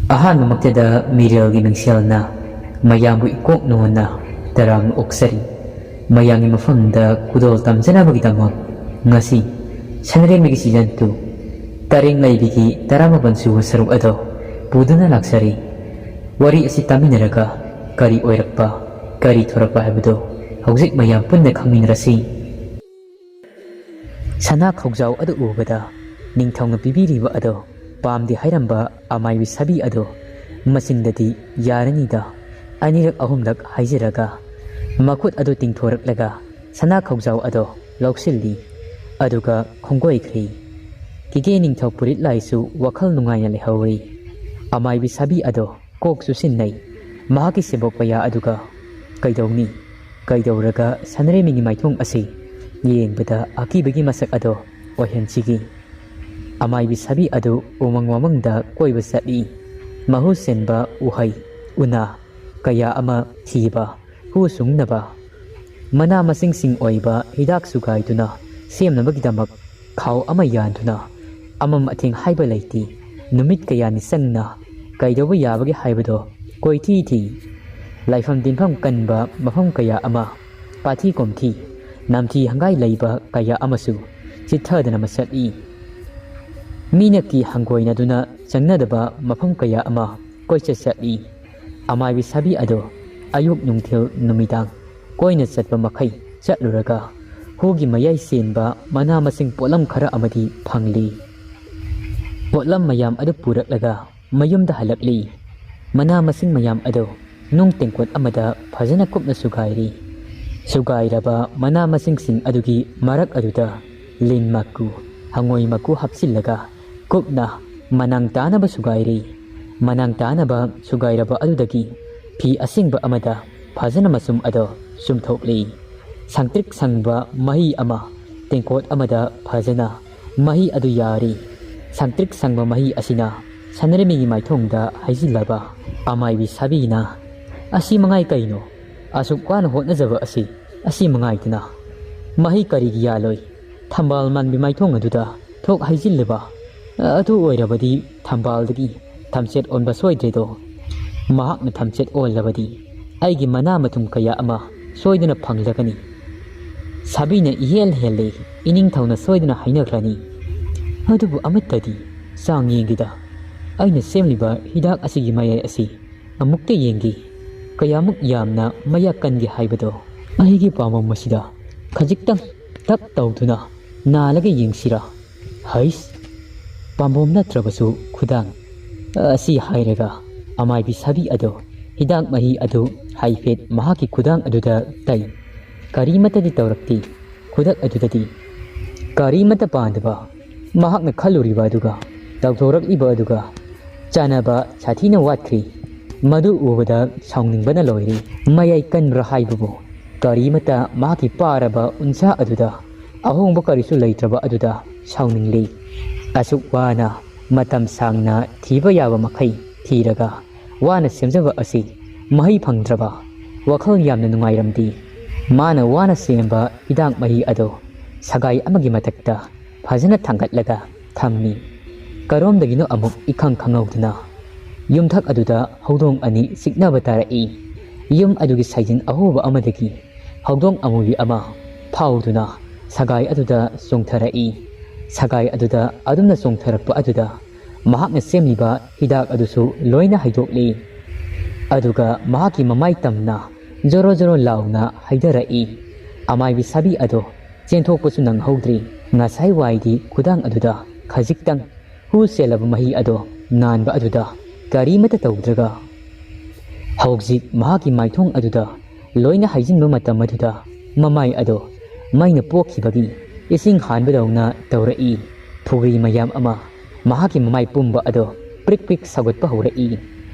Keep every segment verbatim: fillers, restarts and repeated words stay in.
ꯑꯍꯥꯟꯕꯃꯛꯇꯗ ꯃꯤꯔꯦꯜꯒꯤ ꯃꯤꯡꯁꯦꯜꯅ ꯃꯌꯥꯝꯕꯨ ꯏꯀꯣꯛ ꯅꯣꯟꯅ ꯇꯔꯥꯝꯅ ꯑꯣꯛꯆꯔꯤ꯫ ꯃꯌꯥꯝꯒꯤ ꯃꯐꯝꯗ ꯈꯨꯗꯣꯜ ꯇꯝꯖꯅꯕꯒꯤꯗꯃꯛ ꯉꯁꯤ ꯁꯅꯔꯦꯝꯕꯤꯒꯤ season two ꯇꯔꯦꯡ ꯂꯩꯕꯤꯒꯤ ꯇꯔꯥꯃꯥꯄꯟ ꯁꯨꯕ ꯁꯔꯨꯛ ꯑꯗꯣ ꯄꯨꯗꯨꯅ ꯂꯥꯛꯆꯔꯤ꯫ ꯋꯥꯔꯤ ꯑꯁꯤ ꯇꯥꯃꯤꯟꯅꯔꯒ ꯀꯔꯤ ꯑꯣꯏꯔꯛꯄ, ꯀꯔꯤ ꯊꯣꯔꯛꯄ ꯍꯥꯏꯕꯗꯨ ꯍꯧꯖꯤꯛ ꯃꯌꯥꯝ ꯄꯨꯟꯅ ꯈꯪꯃꯤꯟꯅꯔꯁꯤ꯫ ꯁꯅꯥ ꯈꯧꯖꯥꯎ ꯑꯗꯨ ꯎꯕꯗ ꯅꯤꯡꯊꯧꯅ ꯄꯤꯕꯤꯔꯤꯕ ꯑꯗꯣ ꯄꯥꯝꯗꯦ ꯍꯥꯏꯔꯝꯕ ꯑꯃꯥꯏꯕꯤ ꯁꯥꯕꯤ ꯑꯗꯣ ꯃꯆꯤꯟꯗꯗꯤ ꯌꯥꯔꯅꯤꯗ ꯑꯅꯤꯔꯛ ꯑꯍꯨꯝꯂꯛ ꯍꯥꯏꯖꯔꯒ ꯃꯈꯨꯠ ꯑꯗꯨ ꯇꯤꯡꯊꯣꯔꯛꯂꯒ ꯁꯅꯥ ꯈꯧꯖꯥꯎ ꯑꯗꯣ ꯂꯧꯁꯤꯜꯂꯤ꯫ ꯑꯗꯨꯒ ꯈꯣꯡꯒꯣꯏꯈ꯭ꯔꯤ꯫ ꯀꯤꯀꯦ ꯅꯤꯡꯊꯧ ꯄꯨꯔꯤꯠ ꯂꯥꯏꯁꯨ ꯋꯥꯈꯜ ꯅꯨꯡꯉꯥꯏꯅ ꯂꯩꯍꯧꯔꯤ꯫ ꯑꯃꯥꯏꯕꯤ ꯁꯥꯕꯤ ꯑꯗꯣ ꯀꯣꯛ ꯆꯨꯁꯤꯟꯅꯩ꯫ ꯃꯍꯥꯛꯀꯤ ꯁꯦꯕꯣꯛ ꯀꯌꯥ ꯑꯗꯨꯒ ꯀꯩꯗꯧꯅꯤ? ꯀꯩꯗꯧꯔꯒ ꯁꯅꯔꯦꯝꯕꯤꯒꯤ ꯃꯥꯏꯊꯣꯡ ꯑꯁꯤ ꯌꯦꯡꯕꯗ ꯑꯀꯤꯕꯒꯤ ꯃꯁꯛ ꯑꯗꯣ ꯑꯣꯏꯍꯟꯁꯤꯒꯦ? ꯑꯃꯥꯏꯕꯤ ꯁꯥꯕꯤ ꯑꯗꯨ ꯎꯃꯪ ꯋꯥꯃꯪꯗ ꯀꯣꯏꯕ ꯆꯠꯂꯤ꯫ ꯃꯍꯨ ꯆꯦꯟꯕ ꯎꯍꯩ, ꯎꯅꯥ ꯀꯌꯥ ꯑꯃ ꯊꯤꯕ, ꯍꯨ ꯁꯨꯡꯅꯕ ꯃꯅꯥ ꯃꯁꯤꯡꯁꯤꯡ ꯑꯣꯏꯕ ꯍꯤꯗꯥꯛ ꯁꯨꯒꯥꯏꯗꯨꯅ ꯁꯦꯝꯅꯕꯒꯤꯗꯃꯛ ꯈꯥꯎ ꯑꯃ ꯌꯥꯟꯗꯨꯅ ꯑꯃꯝ ꯑꯊꯦꯡ ꯍꯥꯏꯕ ꯂꯩꯇꯦ꯫ ꯅꯨꯃꯤꯠ ꯀꯌꯥꯅꯤ ꯆꯪꯅ ꯀꯩꯗꯧꯕ ꯌꯥꯕꯒꯦ ꯍꯥꯏꯕꯗꯣ ꯀꯣꯏꯊꯤ ꯊꯤ꯫ ꯂꯥꯏꯐꯝ ꯇꯤꯟꯐꯝ ꯀꯟꯕ ꯃꯐꯝ ꯀꯌꯥ ꯑꯃ ꯄꯥꯊꯤ ꯀꯣꯝꯊꯤ, ꯅꯝꯊꯤ ꯍꯪꯒꯥꯏ ꯂꯩꯕ ꯀꯌꯥ ꯑꯃꯁꯨ ꯆꯤꯠꯊꯗꯅ ꯃꯁꯠꯂꯤ꯫ ꯃꯤꯅ ꯀꯤ ꯍꯪꯒꯣꯏꯅꯗꯨꯅ ꯆꯪꯅꯗꯕ ꯃꯐꯝ ꯀꯌꯥ ꯑꯃ ꯀꯣꯏꯆꯠ ꯆꯠꯂꯤ꯫ ꯑꯃꯥꯏꯕꯤ ꯁꯥꯕꯤ ꯑꯗꯣ ꯑꯌꯨꯛ ꯅꯨꯡꯊꯤꯜ ꯅꯨꯃꯤꯗꯥꯡ ꯀꯣꯏꯅ ꯆꯠꯄ ꯃꯈꯩ ꯆꯠꯂꯨꯔꯒ ꯍꯨꯒꯤ ꯃꯌꯥꯏ ꯆꯦꯟꯕ ꯃꯅꯥ ꯃꯁꯤꯡ ꯄꯣꯠꯂꯝ ꯈꯔ ꯑꯃꯗꯤ ꯐꯪꯂꯤ꯫ ꯄꯣꯠꯂꯝ ꯃꯌꯥꯝ ꯑꯗꯨ ꯄꯨꯔꯛꯂꯒ ꯃꯌꯨꯝꯗ ꯍꯜꯂꯛꯂꯤ꯫ ꯃꯅꯥ ꯃꯁꯤꯡ ꯃꯌꯥꯝ ꯑꯗꯨ ꯅꯨꯡ ꯇꯦꯡꯀꯣꯠ ꯑꯃꯗ ꯐꯖꯅ ꯀꯨꯞꯅ ꯁꯨꯒꯥꯏꯔꯤ꯫ ꯁꯨꯒꯥꯏꯔꯕ ꯃꯅꯥ ꯃꯁꯤꯡꯁꯤꯡ ꯑꯗꯨꯒꯤ ꯃꯔꯛ ꯑꯗꯨꯗ ꯂꯤꯟ ꯃꯀꯨ, ꯍꯉꯣꯏ ꯃꯀꯨ ꯍꯥꯞꯆꯤꯜꯂꯒ ꯀꯨꯞꯅ ꯃꯅꯥꯡ ꯇꯥꯅꯕ ꯁꯨꯒꯥꯏꯔꯤ꯫ ꯃꯅꯥꯡ ꯇꯥꯅꯕ ꯁꯨꯒꯥꯏꯔꯕ ꯑꯗꯨꯗꯒꯤ ꯐꯤ ꯑꯁꯦꯡꯕ ꯑꯃꯗ ꯐꯖꯅ ꯃꯆꯨꯝ ꯑꯗꯣ ꯆꯨꯝꯊꯣꯛꯂꯤ꯫ ꯁꯪꯇ꯭ꯔꯤꯛ ꯁꯪꯕ ꯃꯍꯤ ꯑꯃ ꯇꯦꯡꯀꯣꯠ ꯑꯃꯗ ꯐꯖꯅ ꯃꯍꯤ ꯑꯗꯨ ꯌꯥꯔꯤ꯫ ꯁꯪꯇ꯭ꯔꯤꯛ ꯁꯪꯕ ꯃꯍꯤ ꯑꯁꯤꯅ ꯁꯅꯔꯃꯤꯒꯤ ꯃꯥꯏꯊꯣꯡꯗ ꯍꯩꯖꯤꯜꯂꯕ ꯑꯃꯥꯏꯕꯤ ꯁꯥꯕꯤꯅ, "ꯑꯁꯤ ꯃꯉꯥꯏ ꯀꯩꯅꯣ? ꯑꯁꯨꯛ ꯋꯥꯅ ꯍꯣꯠꯅꯖꯕ ꯑꯁꯤ, ꯑꯁꯤ ꯃꯉꯥꯏꯗꯅ ꯃꯍꯤ ꯀꯔꯤꯒꯤ ꯌꯥꯜꯂꯣꯏ? ꯊꯝꯕꯥꯜ ꯃꯥꯟꯕꯤ ꯃꯥꯏꯊꯣꯡ ꯑꯗꯨꯗ ꯊꯣꯛ ꯍꯩꯖꯤꯜꯂꯤꯕ ꯑꯗꯨ ꯑꯣꯏꯔꯕꯗꯤ ꯊꯝꯕꯥꯜꯗꯒꯤ ꯊꯝꯆꯦꯠ ꯑꯣꯟꯕ ꯁꯣꯏꯗ꯭ꯔꯦꯗꯣ꯫ ꯃꯍꯥꯛꯅ ꯊꯝꯆꯦꯠ ꯑꯣꯜꯂꯕꯗꯤ ꯑꯩꯒꯤ ꯃꯅꯥ ꯃꯊꯨꯝ ꯀꯌꯥ ꯑꯃ ꯁꯣꯏꯗꯅ ꯐꯪꯂꯒꯅꯤ꯫ ꯁꯥꯕꯤꯅ ꯏꯍꯦꯜ ꯍꯦꯜꯂꯦ, ꯏꯅꯤꯡꯊꯧꯅ ꯁꯣꯏꯗꯅ ꯍꯥꯏꯅꯈ꯭ꯔꯅꯤ꯫ ꯑꯗꯨꯕꯨ ꯑꯃꯠꯇꯗꯤ ꯆꯥꯡ ꯌꯦꯡꯒꯦꯗ, ꯑꯩꯅ ꯁꯦꯝꯂꯤꯕ ꯍꯤꯗꯥꯛ ꯑꯁꯤꯒꯤ ꯃꯌꯥꯏ ꯑꯁꯤ ꯑꯃꯨꯛꯇ ꯌꯦꯡꯒꯦ, ꯀꯌꯥꯃꯨꯛ ꯌꯥꯝꯅ ꯃꯌꯥꯛ ꯀꯟꯒꯦ ꯍꯥꯏꯕꯗꯣ꯫ ꯑꯩꯒꯤ ꯄꯥꯝꯕꯣꯝ ꯑꯁꯤꯗ ꯈꯖꯤꯛꯇꯪ ꯇꯛ ꯇꯧꯗꯨꯅ ꯅꯥꯜꯂꯒ ꯌꯦꯡꯁꯤꯔꯥ? ꯍꯩꯁ, ꯄꯥꯝꯕꯣꯝ ꯅꯠꯇ꯭ꯔꯕꯁꯨ ꯈꯨꯗꯥꯡ꯫ ꯑꯁꯤ ꯍꯥꯏꯔꯒ ꯑꯃꯥꯏꯕꯤ ꯁꯥꯕꯤ ꯑꯗꯣ ꯍꯤꯗꯥꯛ ꯃꯍꯤ ꯑꯗꯨ ꯍꯥꯏꯐꯦꯠ ꯃꯍꯥꯛꯀꯤ ꯈꯨꯗꯥꯡ ꯑꯗꯨꯗ ꯇꯩ꯫ ꯀꯔꯤꯃꯠꯇꯗꯤ ꯇꯧꯔꯛꯇꯦ꯫ ꯈꯨꯗꯛ ꯑꯗꯨꯗꯗꯤ ꯀꯔꯤꯃꯠꯇ ꯄꯥꯟꯗꯕ ꯃꯍꯥꯛꯅ ꯈꯜꯂꯨꯔꯤꯕ ꯑꯗꯨꯒ ꯇꯧꯊꯣꯔꯛꯂꯤꯕ ꯑꯗꯨꯒ ꯆꯥꯟꯅꯕ ꯁꯥꯊꯤꯅ ꯋꯥꯠꯈ꯭ꯔꯤ꯫ ꯃꯗꯨ ꯎꯕꯗ ꯁꯥꯎꯅꯤꯡꯕꯅ ꯂꯣꯏꯔꯦ꯫ ꯃꯌꯥꯏ ꯀꯟꯕ꯭ꯔꯥ ꯍꯥꯏꯕꯕꯨ ꯀꯔꯤꯃꯠꯇ ꯃꯍꯥꯛꯀꯤ ꯄꯥꯔꯕ ꯎꯟꯁꯥ ꯑꯗꯨꯗ ꯑꯍꯣꯡꯕ ꯀꯔꯤꯁꯨ ꯂꯩꯇ꯭ꯔꯕ ꯑꯗꯨꯗ ꯁꯥꯎꯅꯤꯡꯂꯤ꯫ ꯑꯁꯨꯛ ꯋꯥꯅ ꯃꯇꯝ ꯁꯥꯡꯅ ꯊꯤꯕ ꯌꯥꯕ ꯃꯈꯩ ꯊꯤꯔꯒ ꯋꯥꯅ ꯁꯦꯝꯖꯕ ꯑꯁꯤ ꯃꯍꯩ ꯐꯪꯗ꯭ꯔꯕ ꯋꯥꯈꯜ ꯌꯥꯝꯅ ꯅꯨꯡꯉꯥꯏꯔꯝꯗꯦ꯫ ꯃꯥꯅ ꯋꯥꯅ ꯁꯦꯝꯕ ꯍꯤꯗꯥꯛ ꯃꯍꯤ ꯑꯗꯨ ꯁꯒꯥꯏ ꯑꯃꯒꯤ ꯃꯊꯛꯇ ꯐꯖꯅ ꯊꯥꯡꯒꯠꯂꯒ ꯊꯝꯃꯤ꯫ ꯀꯔꯣꯝꯗꯒꯤꯅꯣ ꯑꯃꯨꯛ ꯏꯈꯪ ꯈꯪꯍꯧꯗꯅ ꯌꯨꯝꯊꯛ ꯑꯗꯨꯗ ꯍꯧꯗꯣꯡ ꯑꯅꯤ ꯆꯤꯛꯅꯕ ꯇꯥꯔꯛꯏ꯫ ꯌꯨꯝ ꯑꯗꯨꯒꯤ ꯁꯥꯏꯖꯤꯟ ꯑꯍꯣꯕ ꯑꯃꯗꯒꯤ ꯍꯧꯗꯣꯡ ꯑꯃꯨꯕꯤ ꯑꯃ ꯐꯥꯎꯗꯨꯅ ꯁꯒꯥꯏ ꯑꯗꯨꯗ ꯆꯣꯡꯊꯔꯛꯏ꯫ ꯁꯒꯥꯏ ꯑꯗꯨꯗ ꯑꯗꯨꯝꯅ ꯆꯣꯡꯊꯔꯛꯄ ꯑꯗꯨꯗ ꯃꯍꯥꯛꯅ ꯁꯦꯝꯂꯤꯕ ꯍꯤꯗꯥꯛ ꯑꯗꯨꯁꯨ ꯂꯣꯏꯅ ꯍꯩꯗꯣꯛꯂꯤ꯫ ꯑꯗꯨꯒ ꯃꯍꯥꯛꯀꯤ ꯃꯃꯥꯏ ꯇꯝꯅ ꯖꯣꯔꯣ ꯖꯣꯔꯣ ꯂꯥꯎꯅ ꯍꯩꯊꯔꯛꯏ꯫ ꯑꯃꯥꯏꯕꯤ ꯁꯥꯕꯤ ꯑꯗꯣ ꯆꯦꯟꯊꯣꯛꯄꯁꯨ ꯅꯪꯍꯧꯗ꯭ꯔꯤ꯫ ꯉꯁꯥꯏ ꯋꯥꯏꯗꯤ ꯈꯨꯗꯥꯡ ꯑꯗꯨꯗ ꯈꯖꯤꯛꯇꯪ ꯍꯨ ꯆꯦꯜꯂꯕ ꯃꯍꯤ ꯑꯗꯣ ꯅꯥꯟꯕ ꯑꯗꯨꯗ ꯀꯔꯤꯃꯠꯇ ꯇꯧꯗ꯭ꯔꯒ ꯍꯧꯖꯤꯛ ꯃꯍꯥꯛꯀꯤ ꯃꯥꯏꯊꯣꯡ ꯑꯗꯨꯗ ꯂꯣꯏꯅ ꯍꯩꯖꯤꯟꯕ ꯃꯇꯝ ꯑꯗꯨꯗ ꯃꯃꯥꯏ ꯑꯗꯣ ꯃꯩꯅ ꯄꯣꯛꯈꯤꯕꯒꯤ ꯏꯁꯤꯡ ꯍꯥꯟꯕꯗꯧꯅ ꯇꯧꯔꯛꯏ꯫ ꯐꯨꯒ꯭ꯔꯤ ꯃꯌꯥꯝ ꯑꯃ ꯃꯍꯥꯛꯀꯤ ꯃꯃꯥꯏ ꯄꯨꯝꯕ ꯑꯗꯣ ꯄ꯭ꯔꯤꯛ ꯄ꯭ꯔꯤꯛ ꯁꯧꯒꯠꯄ ꯍꯧꯔꯛꯏ꯫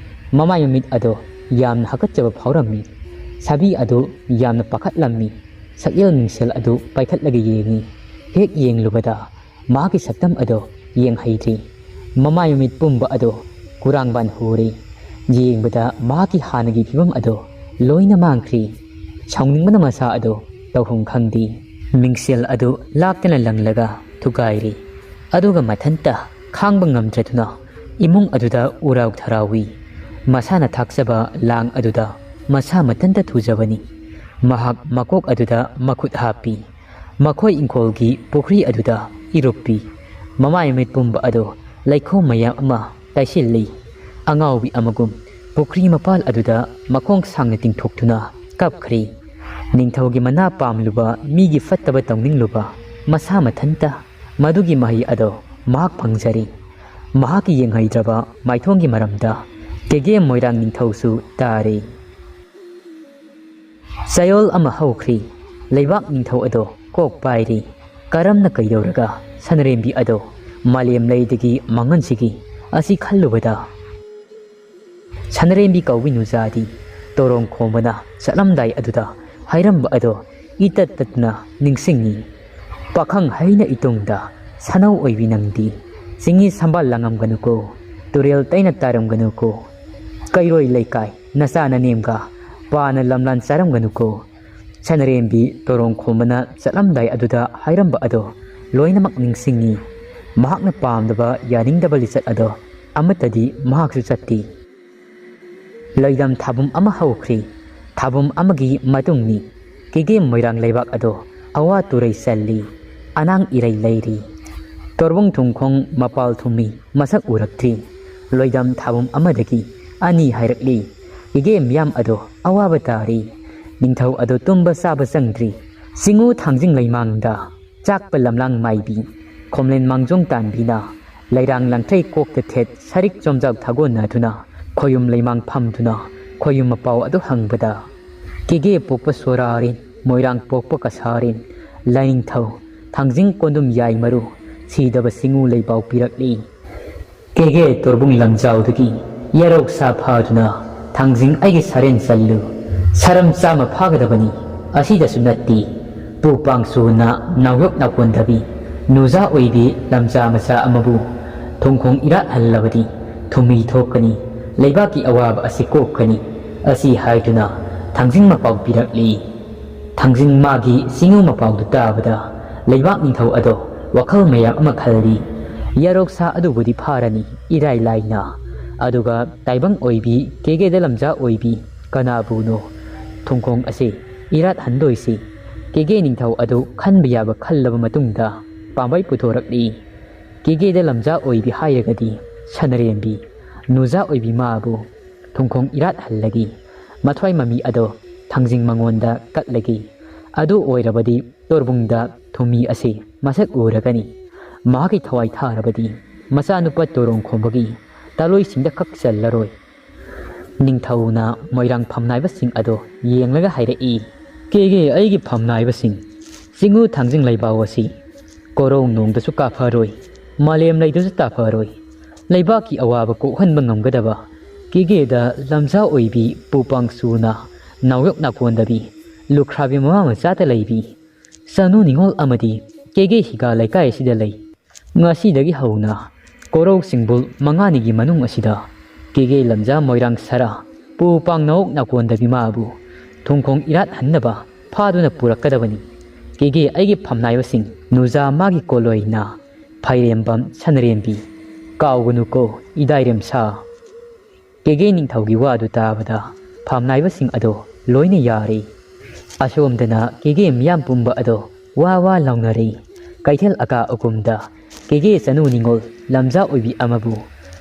ꯃꯃꯥꯏ ꯃꯃꯤꯠ ꯑꯗꯣ ꯌꯥꯝꯅ ꯍꯥꯀꯠꯆꯕ ꯐꯥꯎꯔꯝꯃꯤ꯫ ꯁꯥꯕꯤ ꯑꯗꯨ ꯌꯥꯝꯅ ꯄꯥꯈꯠꯂꯝꯃꯤ꯫ ꯁꯛꯌꯦꯜ ꯃꯤꯡꯁꯦꯜ ꯑꯗꯨ ꯄꯥꯏꯈꯠꯂꯒ ꯌꯦꯡꯉꯤ꯫ ꯍꯦꯛ ꯌꯦꯡꯂꯨꯕꯗ ꯃꯍꯥꯛꯀꯤ ꯁꯛꯇꯝ ꯑꯗꯣ ꯌꯦꯡꯍꯩꯗ꯭ꯔꯤ꯫ ꯃꯃꯥꯏ ꯃꯃꯤꯠ ꯄꯨꯝꯕ ꯑꯗꯣ ꯀꯨꯔꯥꯡꯕꯥꯟ ꯍꯨꯔꯤ꯫ ꯌꯦꯡꯕꯗ ꯃꯍꯥꯛꯀꯤ ꯍꯥꯟꯅꯒꯤ ꯐꯤꯕꯝ ꯑꯗꯣ ꯂꯣꯏꯅ ꯃꯥꯡꯈ꯭ꯔꯤ꯫ ꯁꯥꯎꯅꯤꯡꯕꯅ ꯃꯁꯥ ꯑꯗꯣ ꯇꯧꯐꯝ ꯈꯪꯗꯦ꯫ ꯃꯤꯡꯁꯦꯜ ꯑꯗꯨ ꯂꯥꯛꯇꯅ ꯂꯪꯂꯒ ꯊꯨꯒꯥꯏꯔꯤ꯫ ꯑꯗꯨꯒ ꯃꯊꯟꯇ ꯈꯥꯡꯕ ꯉꯝꯗ꯭ꯔꯗꯨꯅ ꯏꯃꯨꯡ ꯑꯗꯨꯗ ꯎꯔꯥꯎ ꯊꯔꯥꯎꯏ꯫ ꯃꯁꯥꯅ ꯊꯥꯛꯆꯕ ꯂꯥꯡ ꯑꯗꯨꯗ ꯃꯁꯥ ꯃꯊꯟꯇ ꯊꯨꯖꯕꯅꯤ꯫ ꯃꯍꯥꯛ ꯃꯀꯣꯛ ꯑꯗꯨꯗ ꯃꯈꯨꯠ ꯍꯥꯞꯄꯤ꯫ ꯃꯈꯣꯏ ꯏꯪꯈꯣꯜꯒꯤ ꯄꯨꯈ꯭ꯔꯤ ꯑꯗꯨꯗ ꯏꯔꯨꯞꯄꯤ꯫ ꯃꯃꯥꯏ ꯃꯃꯤꯠ ꯄꯨꯝꯕ ꯑꯗꯨ ꯂꯩꯈꯣꯝ ꯃꯌꯥꯝ ꯑꯃ ꯇꯩꯁꯤꯜꯂꯤ꯫ ꯑꯉꯥꯎꯕꯤ ꯑꯃꯒꯨꯝ ꯄꯨꯈ꯭ꯔꯤ ꯃꯄꯥꯜ ꯑꯗꯨꯗ ꯃꯈꯣꯡ ꯁꯥꯡꯅ ꯇꯤꯡꯊꯣꯛꯇꯨꯅ ꯀꯞꯈ꯭ꯔꯤ꯫ ꯅꯤꯡꯊꯧꯒꯤ ꯃꯅꯥ ꯄꯥꯝꯂꯨꯕ, ꯃꯤꯒꯤ ꯐꯠꯇꯕ ꯇꯧꯅꯤꯡꯂꯨꯕ, ꯃꯁꯥ ꯃꯊꯟꯇ ꯃꯗꯨꯒꯤ ꯃꯍꯩ ꯑꯗꯣ ꯃꯍꯥꯛ ꯐꯪꯖꯔꯤ꯫ ꯃꯍꯥꯛꯀꯤ ꯌꯦꯡꯍꯩꯗ꯭ꯔꯕ ꯃꯥꯏꯊꯣꯡꯒꯤ ꯃꯔꯝꯗ ꯀꯦꯒꯦ ꯃꯣꯏꯔꯥꯡ ꯅꯤꯡꯊꯧꯁꯨ ꯇꯥꯔꯤ꯫ ꯆꯌꯣꯜ ꯑꯃ ꯍꯧꯈ꯭ꯔꯤ꯫ ꯂꯩꯕꯥꯛ ꯅꯤꯡꯊꯧ ꯑꯗꯣ ꯀꯣꯛ ꯄꯥꯏꯔꯤ꯫ ꯀꯔꯝꯅ ꯀꯩꯗꯧꯔꯒ ꯁꯅꯔꯦꯝꯕꯤ ꯑꯗꯣ ꯃꯥꯂꯦꯝ ꯂꯩꯗꯒꯤ ꯃꯥꯡꯍꯟꯁꯤꯒꯦ ꯑꯁꯤ ꯈꯜꯂꯨꯕꯗ, ꯁꯅꯔꯦꯝꯕꯤ ꯀꯧꯕꯤ ꯅꯨꯖꯥꯗꯤ ꯇꯣꯔꯣꯡ ꯈꯣꯝꯕꯅ ꯆꯠꯂꯝꯗꯥꯏ ꯑꯗꯨꯗ ꯍꯥꯏꯔꯝꯕ ꯑꯗꯣ ꯏꯇꯠ ꯇꯠꯇꯅ ꯅꯤꯡꯁꯤꯡꯉꯤ꯫ "ꯄꯥꯈꯪ ꯍꯩꯅ ꯏꯇꯨꯡꯗ ꯁꯥꯅꯧ ꯑꯣꯏꯕꯤ ꯅꯪꯗꯤ, ꯆꯤꯡꯍꯤ ꯁꯝꯕꯥꯜ ꯂꯥꯡꯉꯝꯒꯅꯨꯀꯣ, ꯇꯨꯔꯦꯜ ꯇꯩꯅ ꯇꯥꯔꯝꯒꯅꯨꯀꯣ, ꯀꯩꯔꯣꯏ ꯂꯩꯀꯥꯏ ꯅꯆꯥ ꯅꯅꯦꯝꯒ ꯄꯥꯅ ꯂꯝꯂꯥꯟ ꯆꯥꯔꯝꯒꯅꯨꯀꯣ"꯫ ꯁꯅꯔꯦꯝꯕꯤ ꯇꯣꯔꯣꯡ ꯈꯣꯝꯕꯅ ꯆꯠꯂꯝꯗꯥꯏ ꯑꯗꯨꯗ ꯍꯥꯏꯔꯝꯕ ꯑꯗꯣ ꯂꯣꯏꯅꯃꯛ ꯅꯤꯡꯁꯤꯡꯉꯤ꯫ ꯃꯍꯥꯛꯅ ꯄꯥꯝꯗꯕ, ꯌꯥꯅꯤꯡꯗꯕ ꯂꯤꯆꯠ ꯑꯗꯣ ꯑꯃꯠꯇꯗꯤ ꯃꯍꯥꯛꯁꯨ ꯆꯠꯇꯦ꯫ ꯂꯩꯗꯝ ꯊꯥꯕꯨꯝ ꯑꯃ ꯍꯧꯈ꯭ꯔꯤ꯫ ꯊꯥꯕꯨꯝ ꯑꯃꯒꯤ ꯃꯇꯨꯡꯅꯤ꯫ ꯀꯤꯒꯦꯝ ꯃꯣꯏꯔꯥꯡ ꯂꯩꯕꯥꯛ ꯑꯗꯣ ꯑꯋꯥ ꯇꯨꯔꯩ ꯆꯜꯂꯤ꯫ ꯑꯅꯥꯡ ꯏꯔꯩ ꯂꯩꯔꯤ꯫ ꯇꯣꯔꯕꯨꯡ ꯊꯨꯝꯈꯣꯡ ꯃꯄꯥꯜ ꯊꯨꯝꯃꯤ꯫ ꯃꯁꯛ ꯎꯔꯛꯇ꯭ꯔꯤ꯫ ꯂꯣꯏꯗꯝ ꯊꯥꯕꯨꯝ ꯑꯃꯗꯒꯤ ꯑꯅꯤ ꯍꯥꯏꯔꯛꯂꯤ꯫ ꯏꯒꯦ ꯃꯤꯌꯥꯝ ꯑꯗꯣ ꯑꯋꯥꯕ ꯇꯥꯔꯤ꯫ ꯅꯤꯡꯊꯧ ꯑꯗꯣ ꯇꯨꯝꯕ ꯆꯥꯕ ꯆꯪꯗ꯭ꯔꯤ꯫ ꯆꯤꯡꯉꯨ ꯊꯥꯡꯖꯤꯡ ꯂꯩꯃꯥꯡꯗ ꯆꯥꯛꯄ ꯂꯝꯂꯥꯡ ꯃꯥꯏꯕꯤ, ꯈꯣꯝꯂꯦꯟ ꯃꯥꯡꯖꯣꯡ ꯇꯥꯟꯕꯤꯅ ꯂꯩꯔꯥꯡ ꯂꯪꯊ꯭ꯔꯩ ꯀꯣꯛꯇ ꯊꯦꯠ ꯁꯔꯤꯛ ꯆꯣꯝꯖꯥꯎ ꯊꯥꯒꯣꯟꯅꯗꯨꯅ ꯈꯣꯌꯨꯝ ꯂꯩꯃꯥꯡ ꯐꯝꯗꯨꯅ ꯈꯣꯌꯨꯝ ꯃꯄꯥꯎ ꯑꯗꯨ ꯍꯪꯕꯗ, ꯀꯦꯒꯦ ꯄꯣꯛꯄ ꯁꯣꯔꯥꯔꯦꯟ, ꯃꯣꯏꯔꯥꯡ ꯄꯣꯛꯄ ꯀꯁꯥꯔꯦꯟ, ꯂꯥꯏꯅꯤꯡꯊꯧ, ꯊꯥꯡꯖꯤꯡ ꯀꯣꯟꯗꯨꯝ ꯌꯥꯏ ꯃꯔꯨ, ꯁꯤꯗꯕ ꯁꯤꯡꯉꯨ ꯂꯩꯕꯥꯎ ꯄꯤꯔꯛꯂꯤ꯫ ꯀꯦꯒꯦ ꯇꯣꯔꯕꯨꯡ ꯂꯝꯖꯥꯎꯗꯒꯤ ꯌꯦꯔꯧ ꯁꯥ ꯐꯥꯗꯨꯅ ꯊꯥꯡꯖꯤꯡ ꯑꯩꯒꯤ ꯁꯔꯦꯟ ꯆꯜꯂꯨ꯫ ꯁꯔꯝ ꯆꯥꯝꯃ ꯐꯥꯒꯗꯕꯅꯤ꯫ ꯑꯁꯤꯗꯁꯨ ꯅꯠꯇꯦ꯫ ꯄꯨ ꯄꯥꯡꯁꯨꯅ ꯅꯥꯎꯌꯣꯛ ꯅꯥꯎꯀꯣꯟꯗꯕꯤ ꯅꯨꯖꯥ ꯑꯣꯏꯕꯤ ꯂꯝꯖꯥ ꯃꯆꯥ ꯑꯃꯕꯨ ꯊꯣꯡꯈꯣꯡ ꯏꯔꯥꯠ ꯍꯜꯂꯕꯗꯤ ꯊꯨꯝꯃꯤ ꯊꯣꯛꯀꯅꯤ꯫ ꯂꯩꯕꯥꯛꯀꯤ ꯑꯋꯥꯕ ꯑꯁꯤ ꯀꯣꯛꯀꯅꯤ꯫ ꯑꯁꯤ ꯍꯥꯏꯗꯨꯅ ꯊꯥꯡꯖꯤꯡ ꯃꯄꯥꯎ ꯄꯤꯔꯛꯂꯤ꯫ ꯊꯥꯡꯖꯤꯡ ꯃꯥꯒꯤ ꯁꯤꯡꯉꯨ ꯃꯄꯥꯎꯗꯨ ꯇꯥꯕꯗ ꯂꯩꯕꯥꯛ ꯅꯤꯡꯊꯧ ꯑꯗꯣ ꯋꯥꯈꯜ ꯃꯌꯥꯝ ꯑꯃ ꯈꯜꯂꯤ꯫ ꯌꯥꯔꯣꯛꯁꯥ ꯑꯗꯨꯕꯨꯗꯤ ꯐꯥꯔꯅꯤ ꯏꯔꯥꯏ ꯂꯥꯏꯅ꯫ ꯑꯗꯨꯒ ꯇꯥꯏꯕꯪ ꯑꯣꯏꯕꯤ, ꯀꯦꯒꯦꯗ ꯂꯝꯖꯥ ꯑꯣꯏꯕꯤ ꯀꯅꯥꯕꯨꯅꯣ ꯊꯨꯡꯈꯣꯡ ꯑꯁꯤ ꯏꯔꯥꯠ ꯍꯟꯗꯣꯏꯁꯤ? ꯀꯦꯒꯦ ꯅꯤꯡꯊꯧ ꯑꯗꯨ ꯈꯟꯕ ꯌꯥꯕ ꯈꯜꯂꯕ ꯃꯇꯨꯡꯗ ꯄꯥꯝꯕꯩ ꯄꯨꯊꯣꯔꯛꯂꯤ꯫ ꯀꯦꯒꯦꯗ ꯂꯝꯖꯥ ꯑꯣꯏꯕꯤ ꯍꯥꯏꯔꯒꯗꯤ ꯁꯅꯔꯦꯝꯕꯤ, ꯅꯨꯖꯥ ꯑꯣꯏꯕꯤ ꯃꯥꯕꯨ ꯊꯨꯡꯈꯣꯡ ꯏꯔꯥꯠ ꯍꯜꯂꯒꯤ꯫ ꯃꯊ꯭ꯋꯥꯏ ꯃꯃꯤ ꯑꯗꯣ ꯊꯥꯡꯖꯤꯡ ꯃꯉꯣꯟꯗ ꯀꯠꯂꯒꯤ꯫ ꯑꯗꯨ ꯑꯣꯏꯔꯕꯗꯤ ꯇꯣꯔꯕꯨꯡꯗ ꯊꯨꯝꯃꯤ ꯑꯁꯤ ꯃꯁꯛ ꯎꯔꯒꯅꯤ꯫ ꯃꯍꯥꯛꯀꯤ ꯊꯋꯥꯏ ꯊꯥꯔꯕꯗꯤ ꯃꯆꯥꯅꯨꯄꯥ ꯇꯣꯔꯣꯡ ꯈꯣꯝꯕꯒꯤ ꯇꯥꯂꯣꯏꯁꯤꯡꯗ ꯈꯛ ꯆꯜꯂꯔꯣꯏ꯫ ꯅꯤꯡꯊꯧꯅ ꯃꯣꯏꯔꯥꯡ ꯐꯝꯅꯥꯏꯕꯁꯤꯡ ꯑꯗꯣ ꯌꯦꯡꯂꯒ ꯍꯥꯏꯔꯛꯏ, "ꯀꯦꯒꯦ ꯑꯩꯒꯤ ꯐꯝꯅꯥꯏꯕꯁꯤꯡ, ꯆꯤꯡꯉꯨ ꯊꯥꯡꯖꯤꯡ ꯂꯩꯕꯥꯎ ꯑꯁꯤ ꯀꯣꯔꯧ ꯅꯣꯡꯗꯁꯨ ꯀꯥꯐꯔꯣꯏ, ꯃꯥꯂꯦꯝ ꯂꯩꯗꯁꯨ ꯇꯥꯐꯔꯣꯏ꯫ ꯂꯩꯕꯥꯛꯀꯤ ꯑꯋꯥꯕ ꯀꯣꯛꯍꯟꯕ ꯉꯝꯒꯗꯕ ꯀꯦꯒꯦꯗ ꯂꯝꯖꯥ ꯑꯣꯏꯕꯤ ꯄꯨ ꯄꯥꯡꯁꯨꯅ ꯅꯥꯎꯌꯣꯛ ꯅꯥꯀꯣꯟꯗꯕꯤ ꯂꯨꯈ꯭ꯔꯥꯕꯤ ꯃꯃꯥ ꯃꯆꯥꯇ ꯂꯩꯕꯤ ꯆꯅꯨ ꯅꯤꯉꯣꯜ ꯑꯃꯗꯤ ꯀꯦꯒꯦ ꯍꯤꯒꯥ ꯂꯩꯀꯥꯏ ꯑꯁꯤꯗ ꯂꯩ꯫ ꯉꯁꯤꯗꯒꯤ ꯍꯧꯅ ꯀꯣꯔꯧ ꯆꯤꯡꯕꯨꯜ ꯃꯉꯥꯅꯤꯒꯤ ꯃꯅꯨꯡ ꯑꯁꯤꯗ ꯀꯦꯒꯦ ꯂꯝꯖꯥ ꯃꯣꯏꯔꯥꯡ ꯁꯔꯥ ꯄꯨ ꯄꯥꯡ ꯅꯥꯎꯌꯣꯛ ꯅꯥꯀꯣꯟꯗꯕꯤ ꯃꯥꯕꯨ ꯊꯨꯡꯈꯣꯡ ꯏꯔꯥꯠ ꯍꯟꯅꯕ ꯐꯥꯗꯨꯅ ꯄꯨꯔꯛꯀꯗꯕꯅꯤ꯫ ꯀꯦꯒꯦ ꯑꯩꯒꯤ ꯐꯝꯅꯥꯏꯕꯁꯤꯡ, ꯅꯨꯖꯥ ꯃꯥꯒꯤ ꯀꯣꯂꯣꯏꯅ ꯐꯥꯏꯔꯦꯝꯕꯝ ꯁꯅꯔꯦꯝꯕꯤ, ꯀꯥꯎꯒꯅꯨꯀꯣ ꯏꯗꯥꯏꯔꯦꯝꯁꯥ꯫" ꯀꯦꯒꯦ ꯅꯤꯡꯊꯧꯒꯤ ꯋꯥꯗꯨ ꯇꯥꯕꯗ ꯐꯝꯅꯥꯏꯕꯁꯤꯡ ꯑꯗꯣ ꯂꯣꯏꯅ ꯌꯥꯔꯦ꯫ ꯑꯁꯣꯝꯗꯅ ꯀꯦꯒꯦ ꯃꯤꯌꯥꯝ ꯄꯨꯝꯕ ꯑꯗꯣ ꯋꯥ ꯋꯥ ꯂꯥꯎꯅꯔꯦ꯫ ꯀꯩꯊꯦꯜ ꯑꯀꯥ ꯑꯀꯨꯝꯗ ꯀꯦꯒꯦ ꯆꯅꯨ ꯅꯤꯉꯣꯜ ꯂꯝꯖꯥ ꯑꯣꯏꯕꯤ ꯑꯃꯕꯨ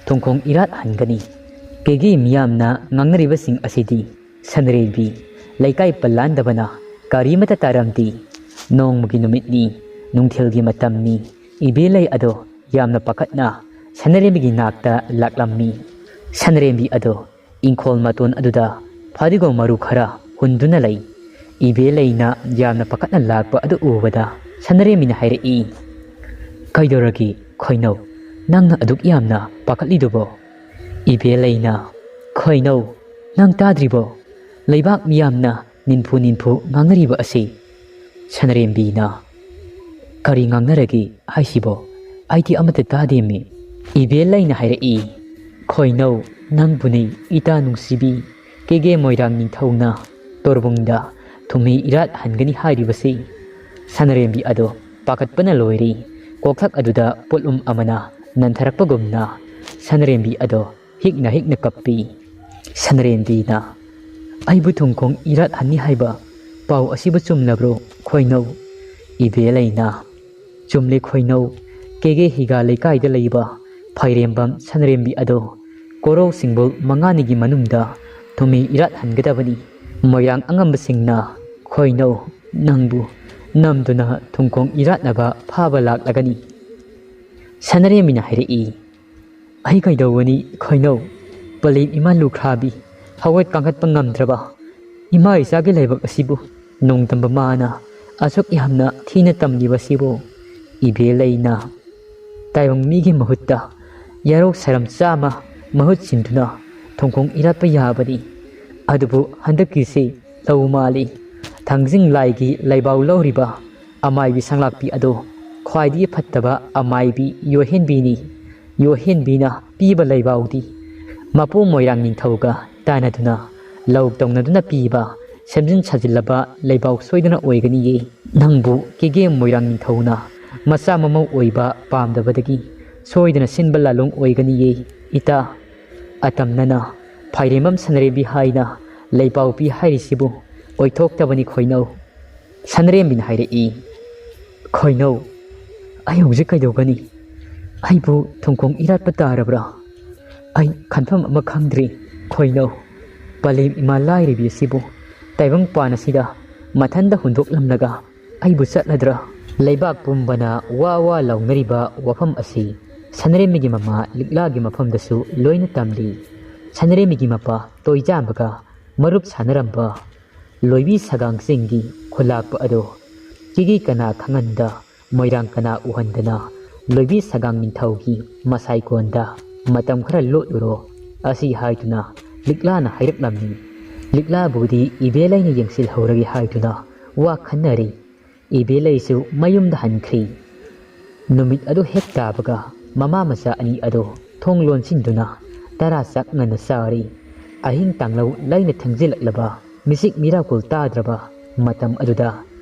ꯊꯨꯡꯈꯣꯡ ꯏꯔꯥꯠ ꯍꯟꯒꯅꯤ꯫ ꯀꯦꯒꯦ ꯃꯤꯌꯥꯝꯅ ꯉꯥꯡꯅꯔꯤꯕꯁꯤꯡ ꯑꯁꯤꯗꯤ ꯁꯅꯔꯦꯝꯕꯤ, ꯂꯩꯀꯥꯏ ꯄꯜꯂꯥꯟꯗꯕꯅ ꯀꯔꯤꯃꯇ ꯇꯥꯔꯝꯗꯦ꯫ ꯅꯣꯡꯃꯒꯤ ꯅꯨꯃꯤꯠꯅꯤ, ꯅꯨꯡꯊꯤꯜꯒꯤ ꯃꯇꯝꯅꯤ꯫ ꯏꯕꯦꯂꯩ ꯑꯗꯣ ꯌꯥꯝꯅ ꯄꯥꯈꯠꯅ ꯁꯅꯔꯦꯝꯕꯤꯒꯤ ꯅꯥꯛꯇ ꯂꯥꯛꯂꯝꯃꯤ꯫ ꯁꯅꯔꯦꯝꯕꯤ ꯑꯗꯣ ꯏꯪꯈꯣꯜ ꯃꯇꯣꯟ ꯑꯗꯨꯗ ꯐꯗꯤꯒꯣꯝ ꯃꯔꯨ ꯈꯔ ꯍꯨꯟꯗꯨꯅ ꯂꯩ꯫ ꯏꯕꯦꯂꯩꯅ ꯌꯥꯝꯅ ꯄꯥꯈꯠꯅ ꯂꯥꯛꯄ ꯑꯗꯨ ꯎꯕꯗ ꯁꯅꯔꯦꯝꯕꯤꯅ ꯍꯥꯏꯔꯛꯏ, "ꯀꯩꯗꯧꯔꯒꯦ ꯈꯣꯏꯅꯧ? ꯅꯪꯅ ꯑꯗꯨꯛ ꯌꯥꯝꯅ ꯄꯥꯈꯠꯂꯤꯗꯨꯕꯣ?" ꯏꯕꯦꯂꯩꯅ, "ꯈꯣꯏꯅꯧ, ꯅꯪ ꯇꯥꯗ꯭ꯔꯤꯕꯣ? ꯂꯩꯕꯥꯛ ꯃꯤꯌꯥꯝꯅ ꯅꯤꯟꯐꯨ ꯅꯤꯟꯐꯨ ꯉꯥꯡꯅꯔꯤꯕ ꯑꯁꯤ?" ꯁꯅꯔꯦꯝꯕꯤꯅ, "ꯀꯔꯤ ꯉꯥꯡꯅꯔꯒꯦ ꯍꯥꯏꯁꯤꯕꯣ? ꯑꯩꯗꯤ ꯑꯃꯠꯇ ꯇꯥꯗꯦꯃꯤ꯫" ꯏꯕꯦꯂꯩꯅ ꯍꯥꯏꯔꯛꯏ, "ꯈꯣꯏꯅꯧ, ꯅꯪꯕꯨꯅꯤ ꯏꯇꯥ ꯅꯨꯡꯁꯤꯕꯤ, ꯀꯦꯒꯦ ꯃꯣꯏꯔꯥꯡ ꯅꯤꯡꯊꯧꯅ ꯇꯣꯔꯕꯨꯡꯗ ꯊꯨꯝꯍꯤ ꯏꯔꯥꯠ ꯍꯟꯒꯅꯤ ꯍꯥꯏꯔꯤꯕꯁꯤ?" ꯁꯅꯔꯦꯝꯕꯤ ꯑꯗꯣ ꯄꯥꯈꯠꯄꯅ ꯂꯣꯏꯔꯦ꯫ ꯄꯣꯛꯊꯛ ꯑꯗꯨꯗ ꯄꯣꯠꯂꯨꯝ ꯑꯃꯅ ꯅꯟꯊꯔꯛꯄꯒꯨꯝꯅ ꯁꯅꯔꯦꯝꯕꯤ ꯑꯗꯣ ꯍꯤꯛꯅ ꯍꯤꯛꯅ ꯀꯞꯄꯤ꯫ ꯁꯅꯔꯦꯝꯕꯤꯅ, "ꯑꯩꯕꯨ ꯊꯨꯡꯈꯣꯡ ꯏꯔꯥꯠ ꯍꯟꯅꯤ ꯍꯥꯏꯕ ꯄꯥꯎ ꯑꯁꯤꯕꯨ ꯆꯨꯝꯂꯕ꯭ꯔꯣ, ꯈꯣꯏꯅꯧ?" ꯏꯕꯦꯂꯩꯅ, "ꯆꯨꯝꯂꯦ ꯈꯣꯏꯅꯧ, ꯀꯦꯒꯦ ꯍꯤꯒꯥ ꯂꯩꯀꯥꯏꯗ ꯂꯩꯕ ꯐꯥꯏꯔꯦꯝꯕꯝ ꯁꯅꯔꯦꯝꯕꯤ ꯑꯗꯣ ꯀꯣꯔꯧ ꯁꯤꯡꯕꯨꯜ ꯃꯉꯥꯅꯤꯒꯤ ꯃꯅꯨꯡꯗ ꯊꯨꯝꯃꯤ ꯏꯔꯥꯠ ꯍꯟꯒꯗꯕꯅꯤ꯫ ꯃꯣꯏꯔꯥꯡ ꯑꯉꯝꯕꯁꯤꯡꯅ ꯈꯣꯏꯅꯧ ꯅꯪꯕꯨ ꯅꯝꯗꯨꯅ ꯊꯨꯡꯈꯣꯡ ꯏꯔꯥꯠꯅꯕ ꯐꯥꯕ ꯂꯥꯛꯂꯒꯅꯤ꯫" ꯁꯅꯔꯦꯝꯕꯤꯅ ꯍꯥꯏꯔꯛꯏ, "ꯑꯩ ꯀꯩꯗꯧꯒꯅꯤ ꯈꯣꯏꯅꯧ? ꯄꯂꯦꯝ ꯏꯃꯥ ꯂꯨꯈ꯭ꯔꯥꯕꯤ ꯍꯧꯒꯠ ꯀꯥꯡꯈꯠꯄ ꯉꯝꯗ꯭ꯔꯕ ꯏꯃꯥ ꯏꯆꯥꯒꯤ ꯂꯥꯏꯕꯛ ꯑꯁꯤꯕꯨ ꯅꯣꯡꯗꯝꯕ ꯃꯥꯅ ꯑꯁꯨꯛ ꯌꯥꯝꯅ ꯊꯤꯅ ꯇꯝꯂꯤꯕꯁꯤꯕꯨ?" ꯏꯕꯦꯂꯩꯅ, "ꯇꯥꯏꯕꯪ ꯃꯤꯒꯤ ꯃꯍꯨꯠꯇ ꯌꯥꯔꯧ ꯁꯔꯝ ꯆꯥꯝꯃ ꯃꯍꯨꯠ ꯁꯤꯟꯗꯨꯅ ꯊꯣꯡꯈꯣꯡ ꯏꯔꯥꯠꯄ ꯌꯥꯕꯅꯤ꯫ ꯑꯗꯨꯕꯨ ꯍꯟꯗꯛꯀꯤꯁꯤ ꯂꯧ ꯃꯥꯜꯂꯤ꯫ ꯊꯥꯡꯖꯤꯡ ꯂꯥꯏꯒꯤ ꯂꯩꯕꯥꯎ ꯂꯧꯔꯤꯕ ꯑꯃꯥꯏꯕꯤ ꯁꯪꯂꯥꯛꯄꯤ ꯑꯗꯣ ꯈ꯭ꯋꯥꯏꯗꯒꯤ ꯐꯠꯇꯕ ꯑꯃꯥꯏꯕꯤ ꯌꯣꯍꯦꯟꯕꯤꯅꯤ꯫ ꯌꯣꯍꯦꯟꯕꯤꯅ ꯄꯤꯕ ꯂꯩꯕꯥꯎꯗꯤ ꯃꯄꯨ ꯃꯣꯏꯔꯥꯡ ꯅꯤꯡꯊꯧꯒ ꯇꯥꯟꯅꯗꯨꯅ ꯂꯧ ꯇꯧꯅꯗꯨꯅ ꯄꯤꯕ ꯁꯦꯝꯖꯤꯟ ꯁꯥꯖꯤꯜꯂꯕ ꯂꯩꯕꯥꯎ ꯁꯣꯏꯗꯅ ꯑꯣꯏꯒꯅꯤꯌꯦ꯫ ꯅꯪꯕꯨ ꯀꯦꯒꯦ ꯃꯣꯏꯔꯥꯡ ꯅꯤꯡꯊꯧꯅ ꯃꯆꯥ ꯃꯃꯧ ꯑꯣꯏꯕ ꯄꯥꯝꯗꯕꯗꯒꯤ ꯁꯣꯏꯗꯅ ꯁꯤꯟꯕ ꯂꯥꯂꯣꯡ ꯑꯣꯏꯒꯅꯤꯌꯦ ꯏꯇꯥ꯫ ꯑꯇꯝꯅꯅ ꯐꯥꯏꯔꯦꯝꯕꯝ ꯁꯅꯔꯦꯝꯕꯤ ꯍꯥꯏꯅ ꯂꯩꯄꯥꯎ ꯄꯤ ꯍꯥꯏꯔꯤꯁꯤꯕꯨ ꯑꯣꯏꯊꯣꯛꯇꯕꯅꯤ ꯈꯣꯏꯅꯧ꯫" ꯁꯅꯔꯦꯝꯕꯤꯅ ꯍꯥꯏꯔꯛꯏ, "ꯈꯣꯏꯅꯧ, ꯑꯩ ꯍꯧꯖꯤꯛ ꯀꯩꯗꯧꯒꯅꯤ? ꯑꯩꯕꯨ ꯊꯨꯡꯈꯣꯡ ꯏꯔꯥꯠꯄ ꯇꯥꯔꯕ꯭ꯔꯥ? ꯑꯩ ꯈꯟꯐꯝ ꯑꯃ ꯈꯪꯗ꯭ꯔꯦ ꯈꯣꯏꯅꯧ꯫ ꯄꯂꯦꯝ ꯏꯃꯥ ꯂꯥꯏꯔꯕꯤ ꯑꯁꯤꯕꯨ ꯇꯥꯏꯕꯪ ꯄꯥꯟ ꯑꯁꯤꯗ ꯃꯊꯟꯗ ꯍꯨꯟꯗꯣꯛꯂꯝꯂꯒ ꯑꯩꯕꯨ ꯆꯠꯂꯗ꯭ꯔꯥ?" ꯂꯩꯕꯥꯛ ꯄꯨꯝꯕꯅ ꯋꯥ ꯋꯥ ꯂꯥꯎꯅꯔꯤꯕ ꯋꯥꯐꯝ ꯑꯁꯤ ꯁꯅꯔꯦꯝꯕꯤꯒꯤ ꯃꯃꯥ ꯂꯤꯛꯂꯥꯒꯤ ꯃꯐꯝꯗꯁꯨ ꯂꯣꯏꯅ ꯇꯝꯂꯤ꯫ ꯁꯅꯔꯦꯝꯕꯤꯒꯤ ꯃꯄꯥ ꯇꯣꯏꯖꯥꯝꯕꯒ ꯃꯔꯨꯞ ꯁꯥꯟꯅꯔꯝꯕ ꯂꯣꯏꯕꯤ ꯁꯒꯥꯡꯁꯤꯡꯒꯤ ꯈꯨꯂꯥꯛꯄ ꯑꯗꯨ ꯀꯤꯒꯤ ꯀꯅꯥ ꯈꯪꯍꯟꯗ, ꯃꯣꯏꯔꯥꯡ ꯀꯅꯥ ꯎꯍꯟꯗꯅ ꯂꯣꯏꯕꯤ ꯁꯒꯥꯡ ꯅꯤꯡꯊꯧꯒꯤ ꯃꯁꯥꯏꯀꯣꯟꯗ "ꯃꯇꯝ ꯈꯔ ꯂꯣꯠꯂꯨꯔꯣ" ꯑꯁꯤ ꯍꯥꯏꯗꯨꯅ ꯂꯤꯛꯂꯥꯅ ꯍꯥꯏꯔꯛꯂꯝꯃꯤ꯫ ꯂꯤꯛꯂꯥꯕꯨꯗꯤ ꯏꯕꯦꯂꯩꯅ ꯌꯦꯡꯁꯤꯜꯍꯧꯔꯒꯦ ꯍꯥꯏꯗꯨꯅ ꯋꯥ ꯈꯟꯅꯔꯤ꯫ ꯏꯕꯦꯂꯩꯁꯨ ꯃꯌꯨꯝꯗ ꯍꯟꯈ꯭ꯔꯤ꯫ ꯅꯨꯃꯤꯠ ꯑꯗꯨ ꯍꯦꯛ ꯇꯥꯕꯒ ꯃꯃꯥ ꯃꯆꯥ ꯑꯅꯤ ꯑꯗꯨ ꯊꯣꯡ ꯂꯣꯟꯁꯤꯟꯗꯨꯅ ꯇꯔꯥ ꯆꯥꯛ ꯉꯟꯅ ꯆꯥꯔꯤ꯫ ꯑꯍꯤꯡ ꯇꯥꯡꯂꯧ ꯂꯩꯅ ꯊꯦꯡꯖꯤꯜꯂꯛꯂꯕ ꯃꯤꯆꯤꯛ ꯃꯤꯔꯥꯀꯨꯜ ꯇꯥꯗ꯭ꯔꯕ ꯃꯇꯝ ꯑꯗꯨꯗ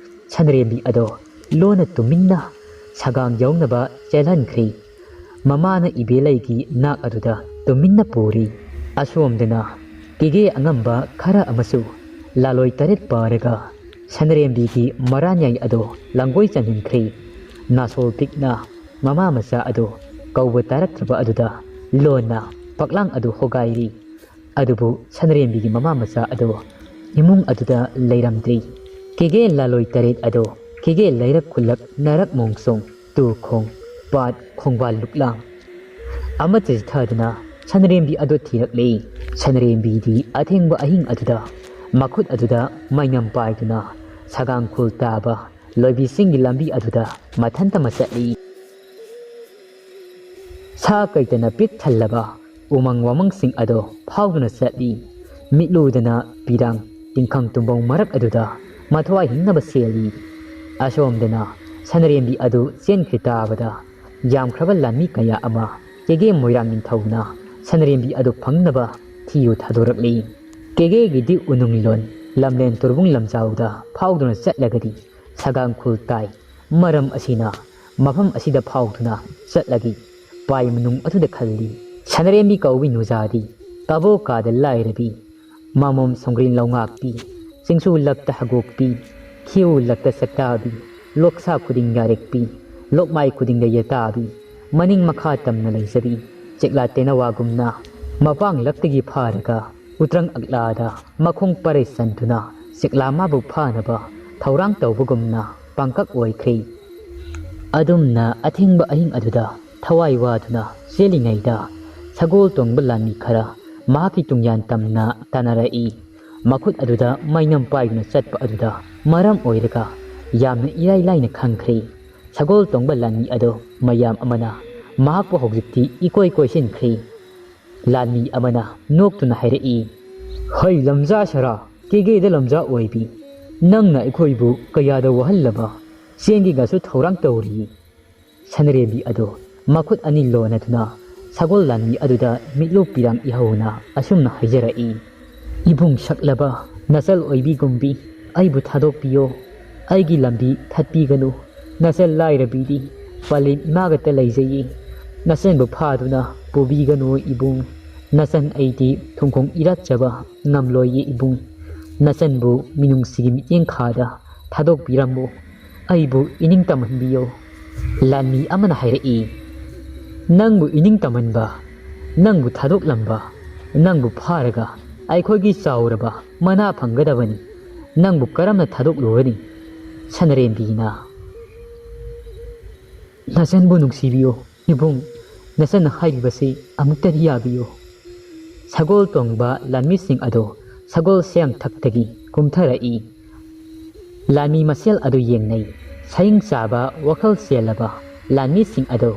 ꯁꯅꯔꯦꯝꯕꯤ ꯑꯗꯣ ꯂꯣꯟꯅ ꯇꯨꯃꯤꯟꯅ ꯁꯒꯥꯡ ꯌꯧꯅꯕ ꯆꯦꯜꯍꯟꯈ꯭ꯔꯤ꯫ ꯃꯃꯥꯅ ꯏꯕꯦꯂꯩꯒꯤ ꯅꯥꯛ ꯑꯗꯨꯗ ꯇꯨꯃꯤꯟꯅ ꯄꯨꯔꯤ꯫ ꯑꯁꯣꯝꯗꯅ ꯀꯦꯒꯦ ꯑꯉꯝꯕ ꯈꯔ ꯑꯃꯁꯨ ꯂꯥꯂꯣꯏ ꯇꯔꯦꯠ ꯄꯥꯔꯒ ꯁꯅꯔꯦꯝꯕꯤꯒꯤ ꯃꯔꯥꯟꯌꯥꯏ ꯑꯗꯨ ꯂꯥꯡꯒꯣꯏ ꯆꯟꯍꯟꯈ꯭ꯔꯤ꯫ ꯅꯥꯁꯣꯜ ꯄꯤꯛꯅ ꯃꯃꯥ ꯃꯆꯥ ꯑꯗꯨ ꯀꯧꯕ ꯇꯥꯔꯛꯇ꯭ꯔꯕ ꯑꯗꯨꯗ ꯂꯣꯟꯅ ꯐꯛꯂꯥꯡ ꯑꯗꯨ ꯍꯣꯒꯥꯏꯔꯤ꯫ ꯑꯗꯨꯕꯨ ꯁꯅꯔꯦꯝꯕꯤꯒꯤ ꯃꯃꯥ ꯃꯆꯥ ꯑꯗꯨ ꯏꯃꯨꯡ ꯑꯗꯨꯗ ꯂꯩꯔꯝꯗ꯭ꯔꯤ꯫ ꯀꯦꯒꯦ ꯂꯥꯂꯣꯏ ꯇꯔꯦꯠ ꯑꯗꯨ ꯀꯦꯒꯦ ꯂꯩꯔꯛ ꯈꯨꯜꯂꯛ ꯅꯥꯔꯛ ꯃꯣꯡꯁꯣꯡ ꯇꯨ ꯈꯣꯡ ꯄꯥꯠ ꯈꯣꯡꯕꯥꯜ ꯂꯨꯛꯂꯥꯡ ꯑꯃ ꯆꯤꯊꯗꯨꯅ ꯁꯅꯔꯦꯝꯕꯤ ꯑꯗꯨ ꯊꯤꯔꯛꯂꯤ꯫ ꯁꯅꯔꯦꯝꯕꯤꯗꯤ ꯑꯊꯦꯡꯕ ꯑꯍꯤꯡ ꯑꯗꯨꯗ ꯃꯈꯨꯠ ꯑꯗꯨꯗ ꯃꯩꯅꯝ ꯄꯥꯏꯗꯨꯅ ꯁꯒꯥꯡ ꯈꯨꯜ ꯇꯥꯕ ꯂꯣꯏꯕꯤꯁꯤꯡꯒꯤ ꯂꯝꯕꯤ ꯑꯗꯨꯗ ꯃꯊꯟꯇ ꯃꯆꯠꯂꯤ꯫ ꯁꯥ ꯀꯩꯇꯅ ꯄꯤꯛ ꯊꯜꯂꯕ ꯎꯃꯪ ꯋꯥꯃꯪꯁꯤꯡ ꯑꯗꯣ ꯐꯥꯎꯗꯨꯅ ꯆꯠꯂꯤ꯫ ꯃꯤꯠꯂꯨꯗꯅ ꯄꯤꯔꯥꯡ ꯇꯤꯡꯈꯪ ꯇꯨꯝꯕꯧ ꯃꯔꯛ ꯑꯗꯨꯗ ꯃꯊ꯭ꯋꯥꯏ ꯍꯤꯡꯅꯕ ꯁꯦꯜꯂꯤ꯫ ꯑꯁꯣꯝꯗꯅ ꯁꯅꯔꯦꯝꯕꯤ ꯑꯗꯨ ꯆꯦꯟꯈ꯭ꯔꯤ ꯇꯥꯕꯗ ꯌꯥꯝꯈ꯭ꯔꯕ ꯂꯥꯟꯃꯤ ꯀꯌꯥ ꯑꯃ ꯀꯦꯒꯦ ꯃꯣꯏꯔꯥꯡ ꯅꯤꯡꯊꯧꯅ ꯁꯅꯔꯦꯝꯕꯤ ꯑꯗꯨ ꯐꯪꯅꯕ ꯊꯤꯌꯨ ꯊꯥꯗꯣꯔꯛꯂꯤ꯫ ꯀꯦꯒꯦꯒꯤꯗꯤ ꯎꯅꯨꯡ ꯂꯣꯟ ꯂꯝꯂꯦꯟ ꯇꯨꯔꯕꯨꯡ ꯂꯝꯖꯥꯎꯗ ꯐꯥꯎꯗꯨꯅ ꯆꯠꯂꯒꯗꯤ ꯁꯒꯥꯡ ꯈꯨꯜ ꯇꯥꯏ꯫ ꯃꯔꯝ ꯑꯁꯤꯅ ꯃꯐꯝ ꯑꯁꯤꯗ ꯐꯥꯎꯗꯨꯅ ꯆꯠꯂꯒꯤ ꯄꯥꯏ ꯃꯅꯨꯡ ꯑꯗꯨꯗ ꯈꯜꯂꯤ꯫ ꯁꯅꯔꯦꯝꯕꯤ ꯀꯧꯕꯤ ꯅꯨꯖꯥꯗꯤ ꯀꯕꯣ ꯀꯥꯗ ꯂꯥꯏꯔꯕꯤ, ꯃꯃꯣꯝ ꯁꯣꯡꯒ꯭ꯔꯤꯟ ꯂꯧꯉꯥꯛꯄꯤ, ꯆꯤꯡꯁꯨ ꯂꯛꯇ ꯍꯒꯣꯛꯄꯤ, ꯈꯤꯎ ꯂꯛꯇ ꯁꯛꯇꯥꯕꯤ, ꯂꯣꯛꯁꯥ ꯈꯨꯗꯤꯡ ꯌꯥꯔꯦꯛꯄꯤ, ꯂꯣꯛꯃꯥꯏ ꯈꯨꯗꯤꯡꯗ ꯌꯦꯇꯥꯕꯤ, ꯃꯅꯤꯡ ꯃꯈꯥ ꯇꯝꯅ ꯂꯩꯖꯕꯤ, ꯆꯦꯛꯂꯥ ꯇꯦꯅꯋꯥꯒꯨꯝꯅ ꯃꯄꯥꯡ ꯂꯛꯇꯒꯤ ꯐꯥꯔꯒ ꯎꯇ꯭ꯔꯪ ꯑꯛꯂꯥꯗ ꯃꯈꯣꯡ ꯄꯔꯩ ꯆꯟꯗꯨꯅ ꯆꯦꯛꯂꯥ ꯃꯥꯕꯨ ꯐꯥꯅꯕ ꯊꯧꯔꯥꯡ ꯇꯧꯕꯒꯨꯝꯅ ꯄꯥꯡꯀꯛ ꯑꯣꯏꯈ꯭ꯔꯦ꯫ ꯑꯗꯨꯝꯅ ꯑꯊꯤꯡꯕ ꯑꯍꯤꯡ ꯑꯗꯨꯗ ꯊꯋꯥꯏ ꯋꯥꯗꯨꯅ ꯆꯦꯜꯂꯤꯉꯩꯗ ꯁꯒꯣꯜ ꯇꯣꯡꯕ ꯂꯥꯟꯃꯤ ꯈꯔ ꯃꯍꯥꯛꯀꯤ ꯇꯨꯡꯌꯥꯟ ꯇꯝꯅ ꯇꯥꯟꯅꯔꯛꯏ꯫ ꯃꯈꯨꯠ ꯑꯗꯨꯗ ꯃꯩꯅꯝ ꯄꯥꯏꯗꯨꯅ ꯆꯠꯄ ꯑꯗꯨꯗ ꯃꯔꯝ ꯑꯣꯏꯔꯒ ꯌꯥꯝꯅ ꯏꯔꯥꯏ ꯂꯥꯏꯅ ꯈꯪꯈ꯭ꯔꯦ꯫ ꯁꯒꯣꯜ ꯇꯣꯡꯕ ꯂꯥꯟꯃꯤ ꯑꯗꯨ ꯃꯌꯥꯝ ꯑꯃꯅ ꯃꯍꯥꯛꯄꯨ ꯍꯧꯖꯤꯛꯇꯤ ꯏꯀꯣꯏ ꯀꯣꯏꯁꯤꯟꯈ꯭ꯔꯦ꯫ ꯂꯥꯟꯃꯤ ꯑꯃꯅ ꯅꯣꯛꯇꯨꯅ ꯍꯥꯏꯔꯛꯏ, "ꯍꯩ ꯂꯝꯖꯥ ꯁꯔꯥ, ꯀꯦꯒꯦꯗ ꯂꯝꯖꯥ ꯑꯣꯏꯕꯤ, ꯅꯪꯅ ꯑꯩꯈꯣꯏꯕꯨ ꯀꯌꯥꯗ ꯋꯥꯍꯜꯂꯕ? ꯆꯦꯡꯒꯤꯒꯁꯨ ꯊꯧꯔꯥꯡ ꯇꯧꯔꯤ꯫" ꯁꯅꯔꯦꯝꯕꯤ ꯑꯗꯨ ꯃꯈꯨꯠ ꯑꯅꯤ ꯂꯣꯟꯅꯗꯨꯅ ꯁꯒꯣꯜ ꯂꯥꯟꯃꯤ ꯑꯗꯨꯗ ꯃꯤꯠꯂꯨ ꯄꯤꯔꯥꯡ ꯏꯍꯧꯅ ꯑꯁꯨꯝꯅ ꯍꯥꯏꯖꯔꯛꯏ, "ꯏꯕꯨꯡ ꯁꯛꯂꯕ ꯅꯆꯜ ꯑꯣꯏꯕꯤꯒꯨꯝꯕꯤ, ꯑꯩꯕꯨ ꯊꯥꯗꯣꯛꯄꯤꯌꯣ꯫ ꯑꯩꯒꯤ ꯂꯝꯕꯤ ꯊꯠꯄꯤꯒꯅꯨ꯫ ꯅꯆꯟ ꯂꯥꯏꯔꯕꯤꯗꯤ ꯄꯂꯦꯝ ꯏꯃꯥꯒꯇ ꯂꯩꯖꯩꯌꯦ꯫ ꯅꯆꯟꯕꯨ ꯐꯥꯗꯨꯅ ꯄꯨꯕꯤꯒꯅꯨ ꯏꯕꯨꯡ꯫ ꯅꯆꯟ ꯑꯩꯗꯤ ꯊꯨꯡꯈꯣꯡ ꯏꯔꯥꯠꯆꯕ ꯉꯝꯂꯣꯏꯌꯦ ꯏꯕꯨꯡ꯫ ꯅꯆꯟꯕꯨ ꯃꯤꯅꯨꯡꯁꯤꯒꯤ ꯃꯤꯠꯌꯦꯡ ꯈꯥꯗ ꯊꯥꯗꯣꯛꯄꯤꯔꯝꯃꯨ꯫ ꯑꯩꯕꯨ ꯏꯅꯤꯡ ꯇꯝꯍꯟꯕꯤꯌꯨ꯫ ꯂꯥꯟꯃꯤ ꯑꯃꯅ ꯍꯥꯏꯔꯛꯏ, "ꯅꯪꯕꯨ ꯏꯅꯤꯡ ꯇꯝꯍꯟꯕ, ꯅꯪꯕꯨ ꯊꯥꯗꯣꯛꯂꯝꯕ, ꯅꯪꯕꯨ ꯐꯥꯔꯒ ꯑꯩꯈꯣꯏꯒꯤ ꯆꯥꯎꯔꯕ ꯃꯅꯥ ꯐꯪꯒꯗꯕꯅꯤ꯫ ꯅꯪꯕꯨ ꯀꯔꯝꯅ ꯊꯥꯗꯣꯛꯂꯨꯒꯅꯤ?" ꯁꯅꯔꯦꯝꯕꯤꯅ, "ꯅꯆꯟꯕꯨ ꯅꯨꯡꯁꯤꯕꯤꯌꯨ ꯏꯕꯨꯡ, ꯅꯆꯟꯅ ꯍꯥꯏꯔꯤꯕꯁꯤ ꯑꯃꯨꯛꯇꯗꯤ ꯌꯥꯕꯤꯌꯨ꯫" ꯁꯒꯣꯜ ꯇꯣꯡꯕ ꯂꯥꯟꯃꯤꯁꯤꯡ ꯑꯗꯨ ꯁꯒꯣꯜ ꯁꯦꯡꯊꯛꯇꯒꯤ ꯀꯨꯝꯊꯔꯛꯏ꯫ ꯂꯥꯟꯃꯤ ꯃꯁꯦꯜ ꯑꯗꯨ ꯌꯦꯡꯅꯩ꯫ ꯁꯌꯤꯡ ꯆꯥꯕ ꯋꯥꯈꯜ ꯆꯦꯜꯂꯕ ꯂꯥꯟꯃꯤꯁꯤꯡ ꯑꯗꯨ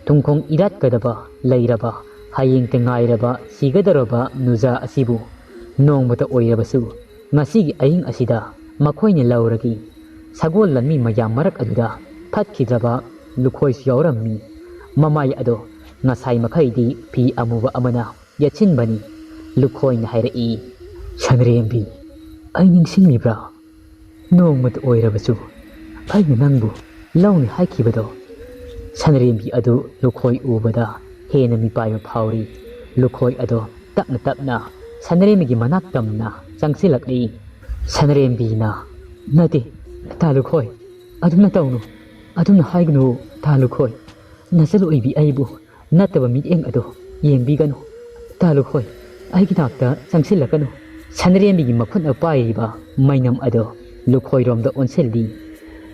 ꯊꯨꯡꯈꯣꯡ ꯏꯔꯥꯠꯀꯗꯕ ꯂꯩꯔꯕ, ꯍꯌꯦꯡꯇ ꯉꯥꯏꯔꯕ ꯁꯤꯒꯗꯧꯔꯕ ꯅꯨꯖꯥ ꯑꯁꯤꯕꯨ ꯅꯣꯡꯃꯇ ꯑꯣꯏꯔꯕꯁꯨ ꯉꯁꯤꯒꯤ ꯑꯍꯤꯡ ꯑꯁꯤꯗ ꯃꯈꯣꯏꯅ ꯂꯧꯔꯒꯦ꯫ ꯁꯒꯣꯜ ꯂꯥꯟꯃꯤ ꯃꯌꯥꯝ ꯃꯔꯛ ꯑꯗꯨꯗ ꯐꯠꯈꯤꯗ꯭ꯔꯕ ꯂꯨꯈꯣꯏꯁꯨ ꯌꯥꯎꯔꯝꯃꯤ꯫ ꯃꯃꯥꯏ ꯑꯗꯣ ꯉꯁꯥꯏ ꯃꯈꯩꯗꯤ ꯐꯤ ꯑꯃꯨꯕ ꯑꯃꯅ ꯌꯦꯠꯁꯤꯟꯕꯅꯤ꯫ ꯂꯨꯈꯣꯏꯅ ꯍꯥꯏꯔꯛꯏ, "ꯁꯅꯔꯦꯝꯕꯤ, ꯑꯩ ꯅꯤꯡꯁꯤꯡꯂꯤꯕ꯭ꯔꯥ? ꯅꯣꯡꯃꯇ ꯑꯣꯏꯔꯕꯁꯨ ꯑꯩꯅ ꯅꯪꯕꯨ ꯂꯧꯅꯤ ꯍꯥꯏꯈꯤꯕꯗꯣ?" ꯁꯅꯔꯦꯝꯕꯤ ꯑꯗꯨ ꯂꯨꯈꯣꯏ ꯎꯕꯗ ꯍꯦꯟꯅ ꯃꯤꯄꯥꯏꯕ ꯐꯥꯎꯔꯤ꯫ ꯂꯨꯈꯣꯏ ꯑꯗꯣ ꯇꯞꯅ ꯇꯞꯅ ꯁꯅꯔꯦꯝꯕꯤꯒꯤ ꯃꯅꯥꯛ ꯇꯝꯅ ꯆꯪꯁꯤꯜꯂꯛꯂꯤ꯫ ꯁꯅꯔꯦꯝꯕꯤꯅ, "ꯅꯠꯇꯦ, ꯇꯥ ꯂꯨꯈꯣꯏ, ꯑꯗꯨꯝꯅ ꯇꯧꯅꯨ, ꯑꯗꯨꯝꯅ ꯍꯥꯏꯒꯅꯨ, ꯇꯥ ꯂꯨꯈꯣꯏ꯫ ꯅꯆꯟ ꯑꯣꯏꯕꯤ ꯑꯩꯕꯨ ꯅꯠꯇꯕ ꯃꯤꯠꯌꯦꯡ ꯑꯗꯨ ꯌꯦꯡꯕꯤꯒꯅꯨ꯫ ꯇꯥ ꯂꯨꯈꯣꯏ, ꯑꯩꯒꯤ ꯅꯥꯛꯇ ꯆꯪꯁꯤꯜꯂꯛꯀꯅꯨ꯫" ꯁꯅꯔꯦꯝꯕꯤꯒꯤ ꯃꯈꯨꯠꯅ ꯄꯥꯏꯔꯤꯕ ꯃꯩꯅꯝ ꯑꯗꯨ ꯂꯨꯈꯣꯏꯔꯣꯝꯗ ꯑꯣꯟꯁꯤꯜꯂꯤ꯫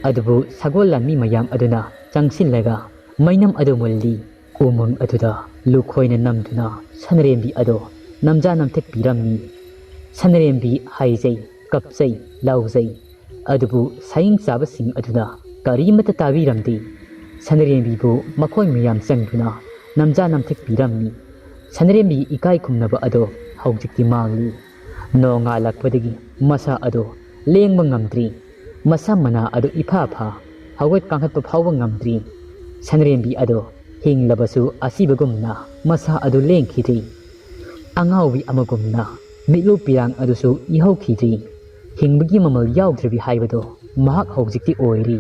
ꯑꯗꯨꯕꯨ ꯁꯒꯣꯜ ꯂꯥꯟꯃꯤ ꯃꯌꯥꯝ ꯑꯗꯨꯅ ꯆꯪꯁꯤꯜꯂꯒ ꯃꯩꯅꯝ ꯑꯗꯨ ꯃꯨꯜꯂꯤ꯫ ꯎꯃꯪ ꯑꯗꯨꯗ ꯂꯨꯈꯣꯏꯅ ꯅꯝꯗꯨꯅ ꯁꯅꯔꯦꯝꯕꯤ ꯑꯗꯨ ꯅꯝꯖꯥ ꯅꯝꯊꯛꯄꯤꯔꯝꯃꯤ꯫ ꯁꯅꯔꯦꯝꯕꯤ ꯍꯥꯏꯖꯩ, ꯀꯞꯆꯩ, ꯂꯥꯎꯖꯩ꯫ ꯑꯗꯨꯕꯨ ꯁꯌꯤꯡ ꯆꯥꯕꯁꯤꯡ ꯑꯗꯨꯅ ꯀꯔꯤꯃꯠꯇ ꯇꯥꯕꯤꯔꯝꯗꯦ꯫ ꯁꯅꯔꯦꯝꯕꯤꯕꯨ ꯃꯈꯣꯏ ꯃꯌꯥꯝ ꯆꯪꯗꯨꯅ ꯅꯝꯖꯥ ꯅꯝꯊꯛꯄꯤꯔꯝꯃꯤ꯫ ꯁꯅꯔꯦꯝꯕꯤꯒꯤ ꯏꯀꯥꯏ ꯈꯨꯝꯅꯕ ꯑꯗꯣ ꯍꯧꯖꯤꯛꯇꯤ ꯃꯥꯡꯂꯤ꯫ ꯅꯣꯡꯉꯥꯜꯂꯛꯄꯗꯒꯤ ꯃꯁꯥ ꯑꯗꯣ ꯂꯦꯡꯕ ꯉꯝꯗ꯭ꯔꯤ꯫ ꯃꯁꯝ ꯃꯅꯥ ꯑꯗꯨ ꯏꯐꯥ ꯐꯥ ꯍꯧꯒꯠ ꯀꯥꯡꯈꯠꯄ ꯐꯥꯎꯕ ꯉꯝꯗ꯭ꯔꯤ꯫ ꯁꯅꯔꯦꯝꯕꯤ ꯑꯗꯣ ꯍꯤꯡꯂꯕꯁꯨ ꯑꯁꯤꯕꯒꯨꯝꯅ ꯃꯁꯥ ꯑꯗꯨ ꯂꯦꯡꯈꯤꯗ꯭ꯔꯤ꯫ ꯑꯉꯥꯎꯕꯤ ꯑꯃꯒꯨꯝꯅ ꯃꯤꯠꯂꯨ ꯄꯤꯔꯥꯡ ꯑꯗꯨꯁꯨ ꯏꯍꯧꯈꯤꯗ꯭ꯔꯤ꯫ ꯍꯤꯡꯕꯒꯤ ꯃꯃꯜ ꯌꯥꯎꯗ꯭ꯔꯕꯤ ꯍꯥꯏꯕꯗꯣ ꯃꯍꯥꯛ ꯍꯧꯖꯤꯛꯇꯤ ꯑꯣꯏꯔꯤ꯫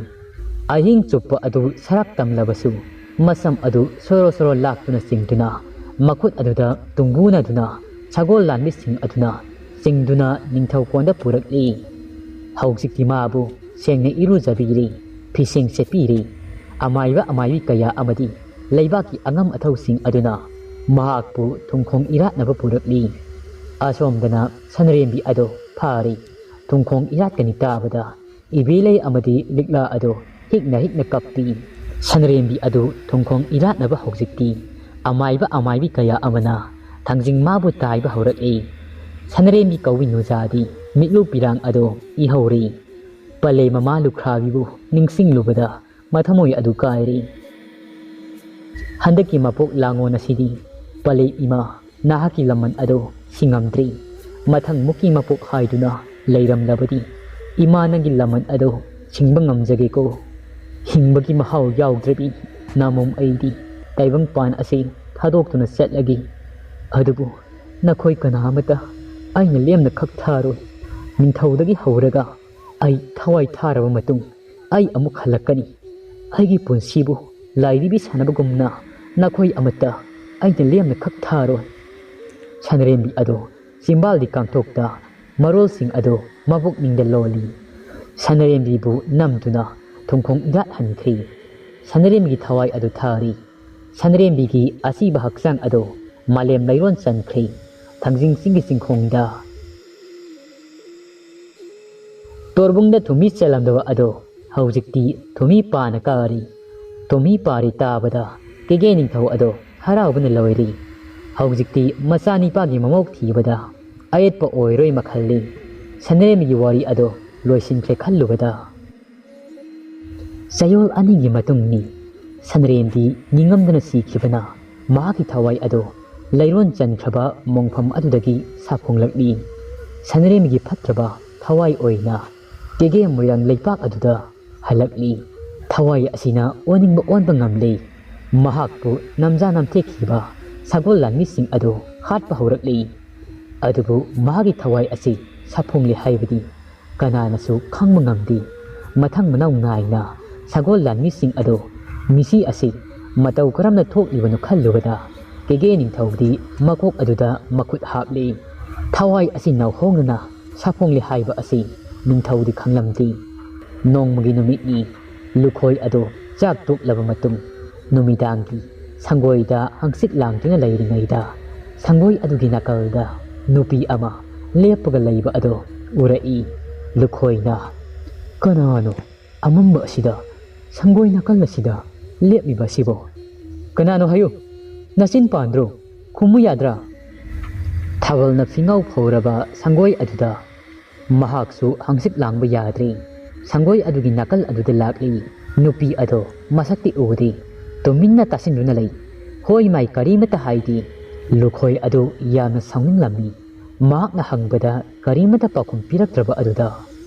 ꯑꯍꯤꯡ ꯆꯨꯞꯄ ꯑꯗꯨ ꯁꯔꯥꯞ ꯇꯝꯂꯕꯁꯨ, ꯃꯁꯝ ꯑꯗꯨ ꯁꯣꯔꯣ ꯁꯣꯔꯣ ꯂꯥꯛꯇꯨꯅ ꯆꯤꯡꯗꯨꯅ, ꯃꯈꯨꯠ ꯑꯗꯨꯗ ꯇꯨꯡꯒꯨꯅꯗꯨꯅ, ꯁꯒꯣꯜ ꯂꯥꯟꯕꯤꯁꯤꯡ ꯑꯗꯨꯅ ꯆꯤꯡꯗꯨꯅ ꯅꯤꯡꯊꯧꯀꯣꯟꯗ ꯄꯨꯔꯛꯂꯤ꯫ ꯍꯧꯖꯤꯛꯇꯤ ꯃꯥꯕꯨ ꯁꯦꯡꯅ ꯏꯔꯨꯖꯕꯤꯔꯦ, ꯐꯤꯁꯦꯡ ꯁꯦꯠꯄꯤꯔꯦ꯫ ꯑꯃꯥꯏꯕ ꯑꯃꯥꯏꯕꯤ ꯀꯌꯥ ꯑꯃꯗꯤ ꯂꯩꯕꯥꯛꯀꯤ ꯑꯉꯝ ꯑꯊꯧꯁꯤꯡ ꯑꯗꯨꯅ ꯃꯍꯥꯛꯄꯨ ꯊꯨꯡꯈꯣꯡ ꯏꯔꯥꯠꯅꯕ ꯄꯨꯔꯛꯂꯤ꯫ ꯑꯁꯣꯝꯗꯅ ꯁꯟꯔꯦꯝꯕꯤ ꯑꯗꯣ ꯐꯥꯔꯦ꯫ ꯊꯨꯡꯈꯣꯡ ꯏꯔꯥꯠꯀꯅꯤ ꯇꯥꯕꯗ ꯏꯕꯦꯂꯩ ꯑꯃꯗꯤ ꯂꯤꯛꯂꯥ ꯑꯗꯣ ꯍꯤꯛꯅ ꯍꯤꯛꯅ ꯀꯞꯄꯤ꯫ ꯁꯟꯔꯦꯝꯕꯤ ꯑꯗꯨ ꯊꯨꯡꯈꯣꯡ ꯏꯔꯥꯠꯅꯕ ꯍꯧꯖꯤꯛꯇꯤ ꯑꯃꯥꯏꯕ ꯑꯃꯥꯏꯕꯤ ꯀꯌꯥ ꯑꯃꯅ ꯊꯥꯡꯖꯤꯡ ꯃꯥꯕꯨ ꯇꯥꯏꯕ ꯍꯧꯔꯛꯏ꯫ ꯁꯟꯔꯦꯝꯕꯤ ꯀꯧꯏ ꯅꯨꯖꯥꯗꯤ ꯃꯤꯠꯂꯨ ꯄꯤꯔꯥꯡ ꯑꯗꯣ ꯏꯍꯧꯔꯤ꯫ ꯄꯂꯦ ꯃꯃꯥ ꯂꯨꯈ꯭ꯔꯥꯕꯤꯕꯨ ꯅꯤꯡꯁꯤꯡꯂꯨꯕꯗ ꯃꯊꯃꯣꯏ ꯑꯗꯨ ꯀꯥꯏꯔꯤ꯫ ꯍꯟꯗꯛꯀꯤ ꯃꯄꯣꯛ ꯂꯥꯡꯉꯣꯟ ꯑꯁꯤꯗꯤ ꯄꯂꯦ ꯏꯃꯥ ꯅꯍꯥꯛꯀꯤ ꯂꯃꯟ ꯑꯗꯣ ꯁꯤꯡꯉꯝꯗ꯭ꯔꯤ꯫ ꯃꯊꯪ ꯃꯨꯛꯀꯤ ꯃꯄꯣꯛ ꯍꯥꯏꯗꯨꯅ ꯂꯩꯔꯝꯂꯕꯗꯤ ꯏꯃꯥ ꯅꯪꯒꯤ ꯂꯃꯟ ꯑꯗꯣ ꯁꯤꯡꯕ ꯉꯝꯖꯒꯦꯀꯣ꯫ ꯍꯤꯡꯕꯒꯤ ꯃꯍꯥꯎ ꯌꯥꯎꯗ꯭ꯔꯕꯤ ꯅꯥꯃꯣꯝ ꯑꯩꯗꯤ ꯇꯥꯏꯕꯪꯄꯥꯟ ꯑꯁꯤ ꯊꯥꯗꯣꯛꯇꯨꯅ ꯆꯠꯂꯒꯦ꯫ ꯑꯗꯨꯕꯨ ꯅꯈꯣꯏ ꯀꯅꯥ ꯑꯃꯠꯇ ꯑꯩꯅ ꯂꯦꯝꯅ ꯈꯛ ꯊꯥꯔꯣꯏ꯫ ꯅꯤꯡꯊꯧꯗꯒꯤ ꯍꯧꯔꯒ ꯑꯩ ꯊꯋꯥꯏ ꯊꯥꯔꯕ ꯃꯇꯨꯡ ꯑꯩ ꯑꯃꯨꯛ ꯍꯜꯂꯛꯀꯅꯤ꯫ ꯑꯩꯒꯤ ꯄꯨꯟꯁꯤꯕꯨ ꯂꯥꯏꯔꯤꯕꯤ ꯁꯥꯟꯅꯕꯒꯨꯝꯅ ꯅꯈꯣꯏ ꯑꯃꯠꯇ ꯑꯩꯅ ꯂꯦꯝꯅ ꯈꯛ ꯊꯥꯔꯣꯏ꯫ ꯁꯟꯔꯦꯝꯕꯤ ꯑꯗꯣ ꯆꯤꯝꯕꯥꯜꯗꯤ ꯀꯥꯡꯊꯣꯛꯇ ꯃꯔꯣꯜꯁꯤꯡ ꯑꯗꯣ ꯃꯕꯨꯛꯅꯤꯡꯗ ꯂꯣꯜꯂꯤ꯫ ꯁꯟꯔꯦꯝꯕꯤꯕꯨ ꯅꯝꯗꯨꯅ ꯊꯨꯡꯈꯣꯡ ꯏꯔꯥꯠ ꯍꯟꯈ꯭ꯔꯤ꯫ ꯁꯟꯔꯦꯝꯕꯤꯒꯤ ꯊꯋꯥꯏ ꯑꯗꯨ ꯊꯥꯔꯤ꯫ ꯁꯟꯔꯦꯝꯕꯤꯒꯤ ꯑꯁꯤꯕ ꯍꯛꯆꯥꯡ ꯑꯗꯣ ꯃꯥꯂꯦꯝ ꯂꯩꯔꯣꯟ ꯆꯟꯈ꯭ꯔꯦ꯫ ꯊꯥꯡꯖꯤꯡ ꯆꯤꯡꯒꯤ ꯆꯤꯡꯈꯣꯡꯗ ꯇꯣꯔꯕꯨꯡꯗ ꯊꯨꯝꯃꯤ ꯆꯦꯜꯂꯝꯗꯕ ꯑꯗꯣ ꯍꯧꯖꯤꯛꯇꯤ ꯊꯨꯝꯃꯤ ꯄꯥꯅ ꯀꯥꯔꯤ꯫ ꯊꯨꯝꯃꯤ ꯄꯥꯔꯤ ꯇꯥꯕꯗ ꯀꯦꯒꯦ ꯅꯤꯡꯊꯧ ꯑꯗꯣ ꯍꯔꯥꯎꯕꯅ ꯂꯣꯏꯔꯤ꯫ ꯍꯧꯖꯤꯛꯇꯤ ꯃꯆꯥꯅꯤꯄꯥꯒꯤ ꯃꯃꯧ ꯊꯤꯕꯗ ꯑꯌꯦꯠꯄ ꯑꯣꯏꯔꯣꯏ ꯃꯈꯜꯂꯤ꯫ ꯁꯟꯔꯦꯝꯕꯤꯒꯤ ꯋꯥꯔꯤ ꯑꯗꯣ ꯂꯣꯏꯁꯤꯟꯈ꯭ꯔꯦ ꯈꯜꯂꯨꯕꯗ ꯆꯌꯣꯜ ꯑꯅꯤꯒꯤ ꯃꯇꯨꯡꯅꯤ꯫ ꯁꯟꯔꯦꯝꯕꯤ ꯅꯤꯡꯉꯝꯗꯅ ꯁꯤꯈꯤꯕꯅ ꯃꯍꯥꯛꯀꯤ ꯊꯋꯥꯏ ꯑꯗꯨ ꯂꯩꯔꯣꯟ ꯆꯟꯈ꯭ꯔꯕ ꯃꯣꯡꯐꯝ ꯑꯗꯨꯗꯒꯤ ꯁꯥꯐꯣꯡꯂꯛꯂꯤ꯫ ꯁꯟꯔꯦꯝꯕꯤꯒꯤ ꯐꯠꯇ꯭ꯔꯕ ꯊꯋꯥꯏ ꯑꯣꯏꯅ ꯀꯦꯒꯦ ꯃꯣꯏꯔꯥꯡ ꯂꯩꯄꯥꯛ ꯑꯗꯨꯗ ꯍꯜꯂꯛꯂꯤ꯫ ꯊꯋꯥꯏ ꯑꯁꯤꯅ ꯑꯣꯟꯅꯤꯡꯕ ꯑꯣꯟꯕ ꯉꯝꯂꯦ꯫ ꯃꯍꯥꯛꯄꯨ ꯅꯝꯖꯥ ꯅꯝꯊꯦꯛꯈꯤꯕ ꯁꯒꯣꯜ ꯂꯥꯟꯃꯤꯁꯤꯡ ꯑꯗꯨ ꯍꯥꯠꯄ ꯍꯧꯔꯛꯂꯤ꯫ ꯑꯗꯨꯕꯨ ꯃꯍꯥꯛꯀꯤ ꯊꯋꯥꯏ ꯑꯁꯤ ꯁꯥꯐꯣꯡꯂꯦ ꯍꯥꯏꯕꯗꯤ ꯀꯅꯥꯅꯁꯨ ꯈꯪꯕ ꯉꯝꯗꯦ꯫ ꯃꯊꯪ ꯃꯅꯥꯎ ꯅꯥꯏꯅ ꯁꯒꯣꯜ ꯂꯥꯟꯃꯤꯁꯤꯡ ꯑꯗꯨ ꯃꯤꯁꯤ ꯑꯁꯤ ꯃꯇꯧ ꯀꯔꯝꯅ ꯊꯣꯛꯂꯤꯕꯅꯣ ꯈꯜꯂꯨꯕꯗ ꯀꯦꯒꯦ ꯅꯤꯡꯊꯧꯗꯤ ꯃꯀꯣꯛ ꯑꯗꯨꯗ ꯃꯈꯨꯠ ꯍꯥꯞꯂꯤ꯫ ꯊꯋꯥꯏ ꯑꯁꯤ ꯅꯧꯍꯣꯡꯅꯅ ꯁꯥꯐꯣꯡꯂꯤ ꯍꯥꯏꯕ ꯑꯁꯤ ꯅꯤꯡꯊꯧꯗꯤ ꯈꯪꯂꯝꯗꯦ꯫ ꯅꯣꯡꯃꯒꯤ ꯅꯨꯃꯤꯠꯅꯤ꯫ ꯂꯨꯈꯣꯏ ꯑꯗꯨ ꯆꯥꯛ ꯇꯣꯛꯂꯕ ꯃꯇꯨꯡ ꯅꯨꯃꯤꯗꯥꯡꯒꯤ ꯁꯪꯒꯣꯏꯗ ꯍꯪꯆꯤꯠ ꯂꯥꯡꯗꯨꯅ ꯂꯩꯔꯤꯉꯩꯗ ꯁꯪꯒꯣꯏ ꯑꯗꯨꯒꯤ ꯅꯥꯀꯜꯗ ꯅꯨꯄꯤ ꯑꯃ ꯂꯦꯞꯄꯒ ꯂꯩꯕ ꯑꯗꯨ ꯎꯔꯛꯏ꯫ ꯂꯨꯈꯣꯏꯅ, "ꯀꯅꯥꯅꯣ ꯑꯃꯝꯕ ꯑꯁꯤꯗ, ꯁꯪꯒꯣꯏ ꯅꯥꯀꯜ ꯑꯁꯤꯗ ꯂꯦꯞꯂꯤꯕ ꯑꯁꯤꯕꯣ? ꯀꯅꯥꯅꯣ ꯍꯥꯏꯌꯨ, ꯅꯆꯤꯟ ꯄꯥꯟꯗ꯭ꯔꯣ? ꯈꯨꯝꯃꯨ ꯌꯥꯗ꯭ꯔꯥ?" ꯊꯥꯕꯜꯅ ꯐꯤꯉꯧ ꯐꯧꯔꯕ ꯁꯪꯒꯣꯏ ꯑꯗꯨꯗ ꯃꯍꯥꯛꯁꯨ ꯍꯪꯆꯤꯠ ꯂꯥꯡꯕ ꯌꯥꯗ꯭ꯔꯦ꯫ ꯁꯪꯒꯣꯏ ꯑꯗꯨꯒꯤ ꯅꯥꯀꯜ ꯑꯗꯨꯗ ꯂꯥꯛꯂꯤ꯫ ꯅꯨꯄꯤ ꯑꯗꯣ ꯃꯁꯛꯇꯤ ꯎꯗꯦ꯫ ꯇꯨꯃꯤꯟꯅ ꯇꯥꯁꯤꯟꯗꯨꯅ ꯂꯩ꯫ ꯍꯣꯏ ꯃꯥꯏ ꯀꯔꯤꯃꯠꯇ ꯍꯥꯏꯗꯦ꯫ ꯂꯨꯈꯣꯏ ꯑꯗꯨ ꯌꯥꯝꯅ ꯁꯥꯎꯅꯤꯡꯂꯝꯃꯤ꯫ ꯃꯍꯥꯛꯅ ꯍꯪꯕꯗ ꯀꯔꯤꯃꯠꯇ ꯄꯥꯎꯈꯨꯝ ꯄꯤꯔꯛꯇ꯭ꯔꯕ ꯑꯗꯨꯗ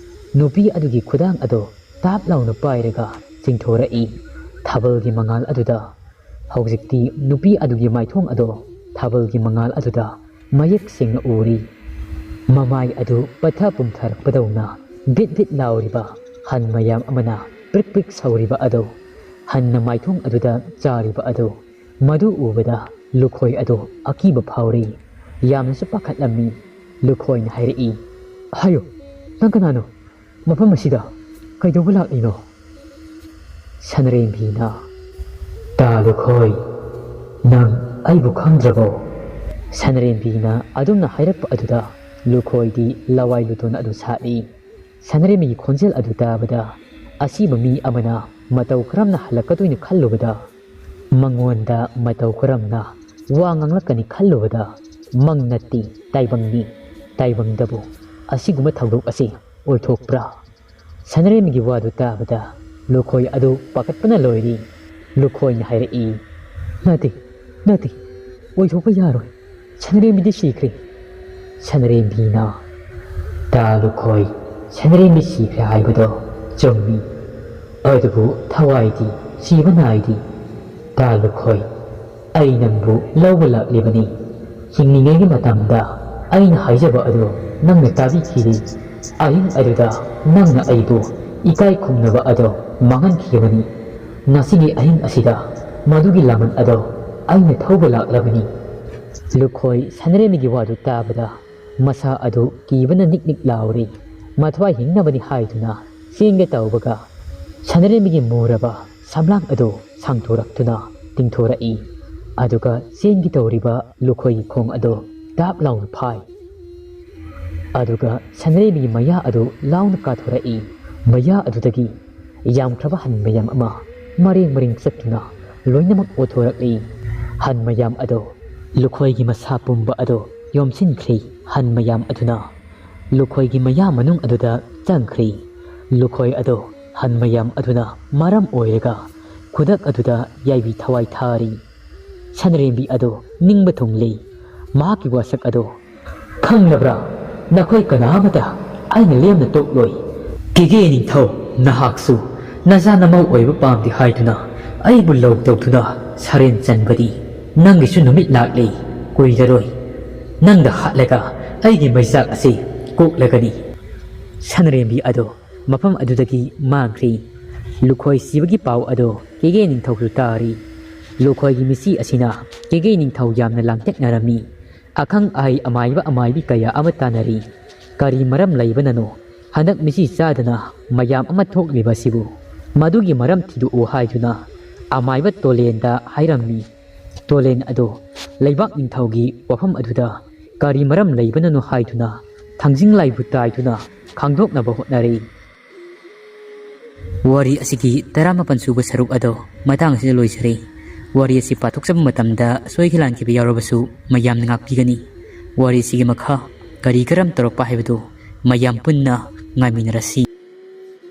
ꯅꯨꯄꯤ ꯑꯗꯨꯒꯤ ꯈꯨꯗꯥꯡ ꯑꯗꯣ ꯇꯥꯞ ꯂꯥꯎꯅ ꯄꯥꯏꯔꯒ ꯆꯤꯡꯊꯣꯔꯛꯏ꯫ ꯊꯥꯕꯜꯒꯤ ꯃꯉꯥꯜ ꯑꯗꯨꯗ ꯍꯧꯖꯤꯛꯇꯤ ꯅꯨꯄꯤ ꯑꯗꯨꯒꯤ ꯃꯥꯏꯊꯣꯡ ꯑꯗꯣ ꯊꯥꯕꯜꯒꯤ ꯃꯉꯥꯜ ꯑꯗꯨꯗ ꯃꯌꯦꯛ ꯁꯦꯡꯅ ꯎꯔꯤ꯫ ꯃꯃꯥꯏ ꯑꯗꯨ ꯄꯠꯊ ꯄꯨꯝꯊꯔꯛꯄꯗꯧꯅ ꯕꯤꯠ ꯕꯤꯠ ꯂꯥꯎꯔꯤꯕ ꯍꯟ ꯃꯌꯥꯝ ꯑꯃꯅ ꯄ꯭ꯔꯤꯛ ꯄ꯭ꯔꯤꯛ ꯁꯧꯔꯤꯕ ꯑꯗꯣ, ꯍꯟꯅ ꯃꯥꯏꯊꯣꯡ ꯑꯗꯨꯗ ꯆꯥꯔꯤꯕ ꯑꯗꯣ, ꯃꯗꯨ ꯎꯕꯗ ꯂꯨꯈꯣꯏ ꯑꯗꯣ ꯑꯀꯤꯕ ꯐꯥꯎꯔꯤ꯫ ꯌꯥꯝꯅꯁꯨ ꯄꯥꯈꯠꯂꯝꯃꯤ꯫ ꯂꯨꯈꯣꯏꯅ ꯍꯥꯏꯔꯛꯏ, "ꯍꯥꯏꯌꯨ, ꯅꯪ ꯀꯅꯥꯅꯣ? ꯃꯐꯝ ꯑꯁꯤꯗ ꯀꯩꯗꯧꯕ ꯂꯥꯛꯂꯤꯅꯣ?" ꯁꯅꯔꯦꯝꯕꯤꯅ, "ꯇꯥ ꯂꯨꯈꯣꯏ, ꯅꯪ ꯑꯩꯕꯨ ꯈꯪꯗ꯭ꯔꯕꯣ?" ꯁꯅꯔꯦꯝꯕꯤꯅ ꯑꯗꯨꯝꯅ ꯍꯥꯏꯔꯛꯄ ꯑꯗꯨꯗ ꯂꯨꯈꯣꯏꯗꯤ ꯂꯋꯥꯏ ꯂꯨꯇꯣꯟ ꯑꯗꯨ ꯁꯥꯠꯂꯤ꯫ ꯁꯅꯔꯦꯝꯕꯤꯒꯤ ꯈꯣꯟꯖꯦꯜ ꯑꯗꯨ ꯇꯥꯕꯗ ꯑꯁꯤꯕ ꯃꯤ ꯑꯃꯅ ꯃꯇꯧ ꯀꯔꯝꯅ ꯍꯜꯂꯛꯀꯗꯣꯏꯅꯣ ꯈꯜꯂꯨꯕꯗ ꯃꯉꯣꯟꯗ ꯃꯇꯧ ꯀꯔꯝꯅ ꯋꯥ ꯉꯥꯡꯂꯛꯀꯅꯤ ꯈꯜꯂꯨꯕꯗ ꯃꯪ ꯅꯠꯇꯦ, ꯇꯥꯏꯕꯪꯅꯤ꯫ ꯇꯥꯏꯕꯪꯗꯕꯨ ꯑꯁꯤꯒꯨꯝꯕ ꯊꯧꯗꯣꯛ ꯑꯁꯤ ꯑꯣꯏꯊꯣꯛꯄ꯭ꯔꯥ? ꯁꯅꯔꯦꯝꯕꯤꯒꯤ ꯋꯥꯗꯨ ꯇꯥꯕꯗ ꯂꯨꯈꯣꯏ ꯑꯗꯨ ꯄꯥꯈꯠꯄꯅ ꯂꯣꯏꯔꯤ꯫ ꯂꯨꯈꯣꯏꯅ ꯍꯥꯏꯔꯛꯏ, "ꯅꯠꯇꯦ, ꯅꯠꯇꯦ, ꯑꯣꯏꯊꯣꯛꯄ ꯌꯥꯔꯣꯏ꯫ ꯁꯅꯔꯦꯝꯕꯤꯗꯤ ꯁꯤꯈ꯭ꯔꯦ꯫" ꯁꯅꯔꯦꯝꯕꯤꯅ, "ꯇꯥ ꯂꯨꯈꯣꯏ, ꯁꯅꯔꯦꯝꯕꯤ ꯁꯤꯈ꯭ꯔꯦ ꯍꯥꯏꯕꯗꯣ ꯆꯨꯝꯃꯤ꯫ ꯑꯗꯨꯕꯨ ꯊꯋꯥꯏꯗꯤ ꯁꯤꯕ ꯅꯥꯏꯗꯦ꯫ ꯇꯥ ꯂꯨꯈꯣꯏ, ꯑꯩ ꯅꯪꯕꯨ ꯂꯧꯕ ꯂꯥꯛꯂꯤꯕꯅꯤ꯫ ꯍꯤꯡꯂꯤꯉꯩꯒꯤ ꯃꯇꯝꯗ ꯑꯩꯅ ꯍꯥꯏꯖꯕ ꯑꯗꯨ ꯅꯪꯅ ꯇꯥꯕꯤꯈꯤꯗꯦ꯫ ꯑꯍꯤꯡ ꯑꯗꯨꯗ ꯅꯪꯅ ꯑꯩꯕꯨ ꯏꯀꯥꯏ ꯈꯨꯝꯅꯕ ꯑꯗꯣ ꯃꯥꯡꯍꯟꯈꯤꯕꯅꯤ꯫ ꯉꯁꯤꯒꯤ ꯑꯍꯤꯡ ꯑꯁꯤꯗ ꯃꯗꯨꯒꯤ ꯂꯃꯟ ꯑꯗꯣ ꯑꯩꯅ ꯊꯧꯕ ꯂꯥꯛꯂꯕꯅꯤ꯫ ꯂꯨꯈꯣꯏ ꯁꯅꯔꯦꯝꯕꯤꯒꯤ ꯋꯥꯗꯨ ꯇꯥꯕꯗ ꯃꯁꯥ ꯑꯗꯨ ꯀꯤꯕꯅ ꯅꯤꯛ ꯅꯤꯛ ꯂꯥꯎꯔꯤ꯫ ꯃꯊ꯭ꯋꯥꯏ ꯍꯤꯡꯅꯕꯅꯤ ꯍꯥꯏꯗꯨꯅ ꯆꯦꯟꯒꯦ ꯇꯧꯕꯒ ꯁꯅꯔꯦꯝꯕꯤꯒꯤ ꯃꯨꯔꯕ ꯁꯝꯂꯥꯡ ꯑꯗꯨ ꯁꯥꯡꯗꯣꯔꯛꯇꯨꯅ ꯇꯤꯡꯊꯣꯔꯛꯏ꯫ ꯑꯗꯨꯒ ꯆꯦꯟꯒꯦ ꯇꯧꯔꯤꯕ ꯂꯨꯈꯣꯏꯒꯤ ꯈꯣꯡ ꯑꯗꯨ ꯗꯥꯞ ꯂꯥꯎꯅ ꯐꯥꯏ꯫ ꯑꯗꯨꯒ ꯁꯅꯔꯦꯝꯕꯤꯒꯤ ꯃꯌꯥ ꯑꯗꯨ ꯂꯥꯎꯅ ꯀꯥꯊꯣꯔꯛꯏ꯫ ꯃꯌꯥ ꯑꯗꯨꯗꯒꯤ ꯌꯥꯝꯈ꯭ꯔꯕ ꯍꯟ ꯃꯌꯥꯝ ꯑꯃ ꯃꯔꯦꯡ ꯃꯔꯦꯡ ꯆꯠꯇꯨꯅ ꯂꯣꯏꯅꯃꯛ ꯑꯣꯊꯣꯔꯛꯂꯤ꯫ ꯍꯟ ꯃꯌꯥꯝ ꯑꯗꯨ ꯂꯨꯈꯣꯏꯒꯤ ꯃꯁꯥ ꯄꯨꯝꯕ ꯑꯗꯨ ꯌꯣꯝꯁꯤꯟꯈ꯭ꯔꯤ꯫ ꯍꯟ ꯃꯌꯥꯝ ꯑꯗꯨꯅ ꯂꯨꯈꯣꯏꯒꯤ ꯃꯌꯥ ꯃꯅꯨꯡ ꯑꯗꯨꯗ ꯆꯪꯈ꯭ꯔꯤ꯫ ꯂꯨꯈꯣꯏ ꯑꯗꯨ ꯍꯟ ꯃꯌꯥꯝ ꯑꯗꯨꯅ ꯃꯔꯝ ꯑꯣꯏꯔꯒ ꯈꯨꯗꯛ ꯑꯗꯨꯗ ꯌꯥꯏꯕꯤ ꯊꯋꯥꯏ ꯊꯥꯔꯤ꯫ ꯁꯟꯔꯦꯝꯕꯤ ꯑꯗꯨ ꯅꯤꯡꯕ ꯊꯨꯡꯂꯤ꯫ ꯃꯍꯥꯛꯀꯤ ꯋꯥꯁꯛ ꯑꯗꯨ, "ꯈꯪꯂꯕ꯭ꯔꯥ? ꯅꯈꯣꯏ ꯀꯅꯥ ꯑꯃꯇ ꯑꯩꯅ ꯂꯦꯝꯅ ꯇꯣꯛꯂꯣꯏ꯫ ꯀꯦꯒꯦ ꯅꯤꯡꯊꯧ, ꯅꯍꯥꯛꯁꯨ ꯅꯆꯥ ꯅꯃꯧ ꯑꯣꯏꯕ ꯄꯥꯝꯗꯦ ꯍꯥꯏꯗꯨꯅ ꯑꯩꯕꯨ ꯂꯧ ꯇꯧꯗꯨꯅ ꯁꯔꯦꯟ ꯆꯟꯕꯗꯤ ꯅꯪꯒꯤꯁꯨ ꯅꯨꯃꯤꯠ ꯂꯥꯛꯂꯤ꯫ ꯀꯨꯏꯔꯔꯣꯏ꯫ ꯅꯪꯗ ꯍꯥꯠꯂꯒ ꯑꯩꯒꯤ ꯃꯩꯆꯥꯛ ꯑꯁꯤ ꯀꯣꯛꯂꯒꯅꯤ꯫" ꯁꯟꯔꯦꯝꯕꯤ ꯑꯗꯨ ꯃꯐꯝ ꯑꯗꯨꯗꯒꯤ ꯃꯥꯡꯈ꯭ꯔꯤ꯫ ꯂꯨꯈꯣꯏ ꯁꯤꯕꯒꯤ ꯄꯥꯎ ꯑꯗꯨ ꯀꯦꯒꯦ ꯅꯤꯡꯊꯧꯁꯨ ꯇꯥꯔꯤ꯫ ꯂꯨꯈꯣꯏꯒꯤ ꯃꯤꯆꯤ ꯑꯁꯤꯅ ꯀꯦꯒꯦ ꯅꯤꯡꯊꯧ ꯌꯥꯝꯅ ꯂꯥꯡꯇꯛꯅꯔꯝꯃꯤ꯫ ꯑꯈꯪ ꯑꯍꯩ ꯑꯃꯥꯏꯕ ꯑꯃꯥꯏꯕꯤ ꯀꯌꯥ ꯑꯃ ꯇꯥꯅꯔꯤ꯫ ꯀꯔꯤ ꯃꯔꯝ ꯂꯩꯕꯅꯅꯣ ꯍꯟꯗꯛ ꯃꯤꯆꯤ ꯆꯥꯗꯅ ꯃꯌꯥꯝ ꯑꯃ ꯊꯣꯛꯂꯤꯕ ꯑꯁꯤꯕꯨ? ꯃꯗꯨꯒꯤ ꯃꯔꯝ ꯊꯤꯗꯣꯛꯎ ꯍꯥꯏꯗꯨꯅ ꯑꯃꯥꯏꯕ ꯇꯣꯂꯦꯟꯗ ꯍꯥꯏꯔꯝꯃꯤ꯫ ꯇꯣꯂꯦꯟ ꯑꯗꯣ ꯂꯩꯕꯥꯛ ꯅꯤꯡꯊꯧꯒꯤ ꯋꯥꯐꯝ ꯑꯗꯨꯗ ꯀꯔꯤ ꯃꯔꯝ ꯂꯩꯕꯅꯅꯣ ꯍꯥꯏꯗꯨꯅ ꯊꯥꯡꯖꯤꯡ ꯂꯥꯏꯕꯨ ꯇꯥꯏꯗꯨꯅ ꯈꯪꯗꯣꯛꯅꯕ ꯍꯣꯠꯅꯔꯤ꯫ ꯋꯥꯔꯤ ꯑꯁꯤꯒꯤ ꯇꯔꯥꯃꯥꯄꯟ ꯁꯨꯕ ꯁꯔꯨꯛ ꯑꯗꯣ ꯃꯇꯥꯡ ꯑꯁꯤꯗ ꯂꯣꯏꯖꯔꯦ꯫ ꯋꯥꯔꯤ ꯑꯁꯤ ꯄꯥꯊꯣꯛꯆꯕ ꯃꯇꯝꯗ ꯁꯣꯏꯈꯤ ꯂꯥꯟꯈꯤꯕ ꯌꯥꯎꯔꯕꯁꯨ ꯃꯌꯥꯝꯅ ꯉꯥꯛꯄꯤꯒꯅꯤ꯫ ꯋꯥꯔꯤ ꯑꯁꯤꯒꯤ ꯃꯈꯥ ꯀꯔꯤ ꯀꯔꯝ ꯇꯧꯔꯛꯄ ꯍꯥꯏꯕꯗꯨ ꯃꯌꯥꯝ ꯄꯨꯟꯅ ꯉꯥꯏꯃꯤꯟꯅꯔꯁꯤ꯫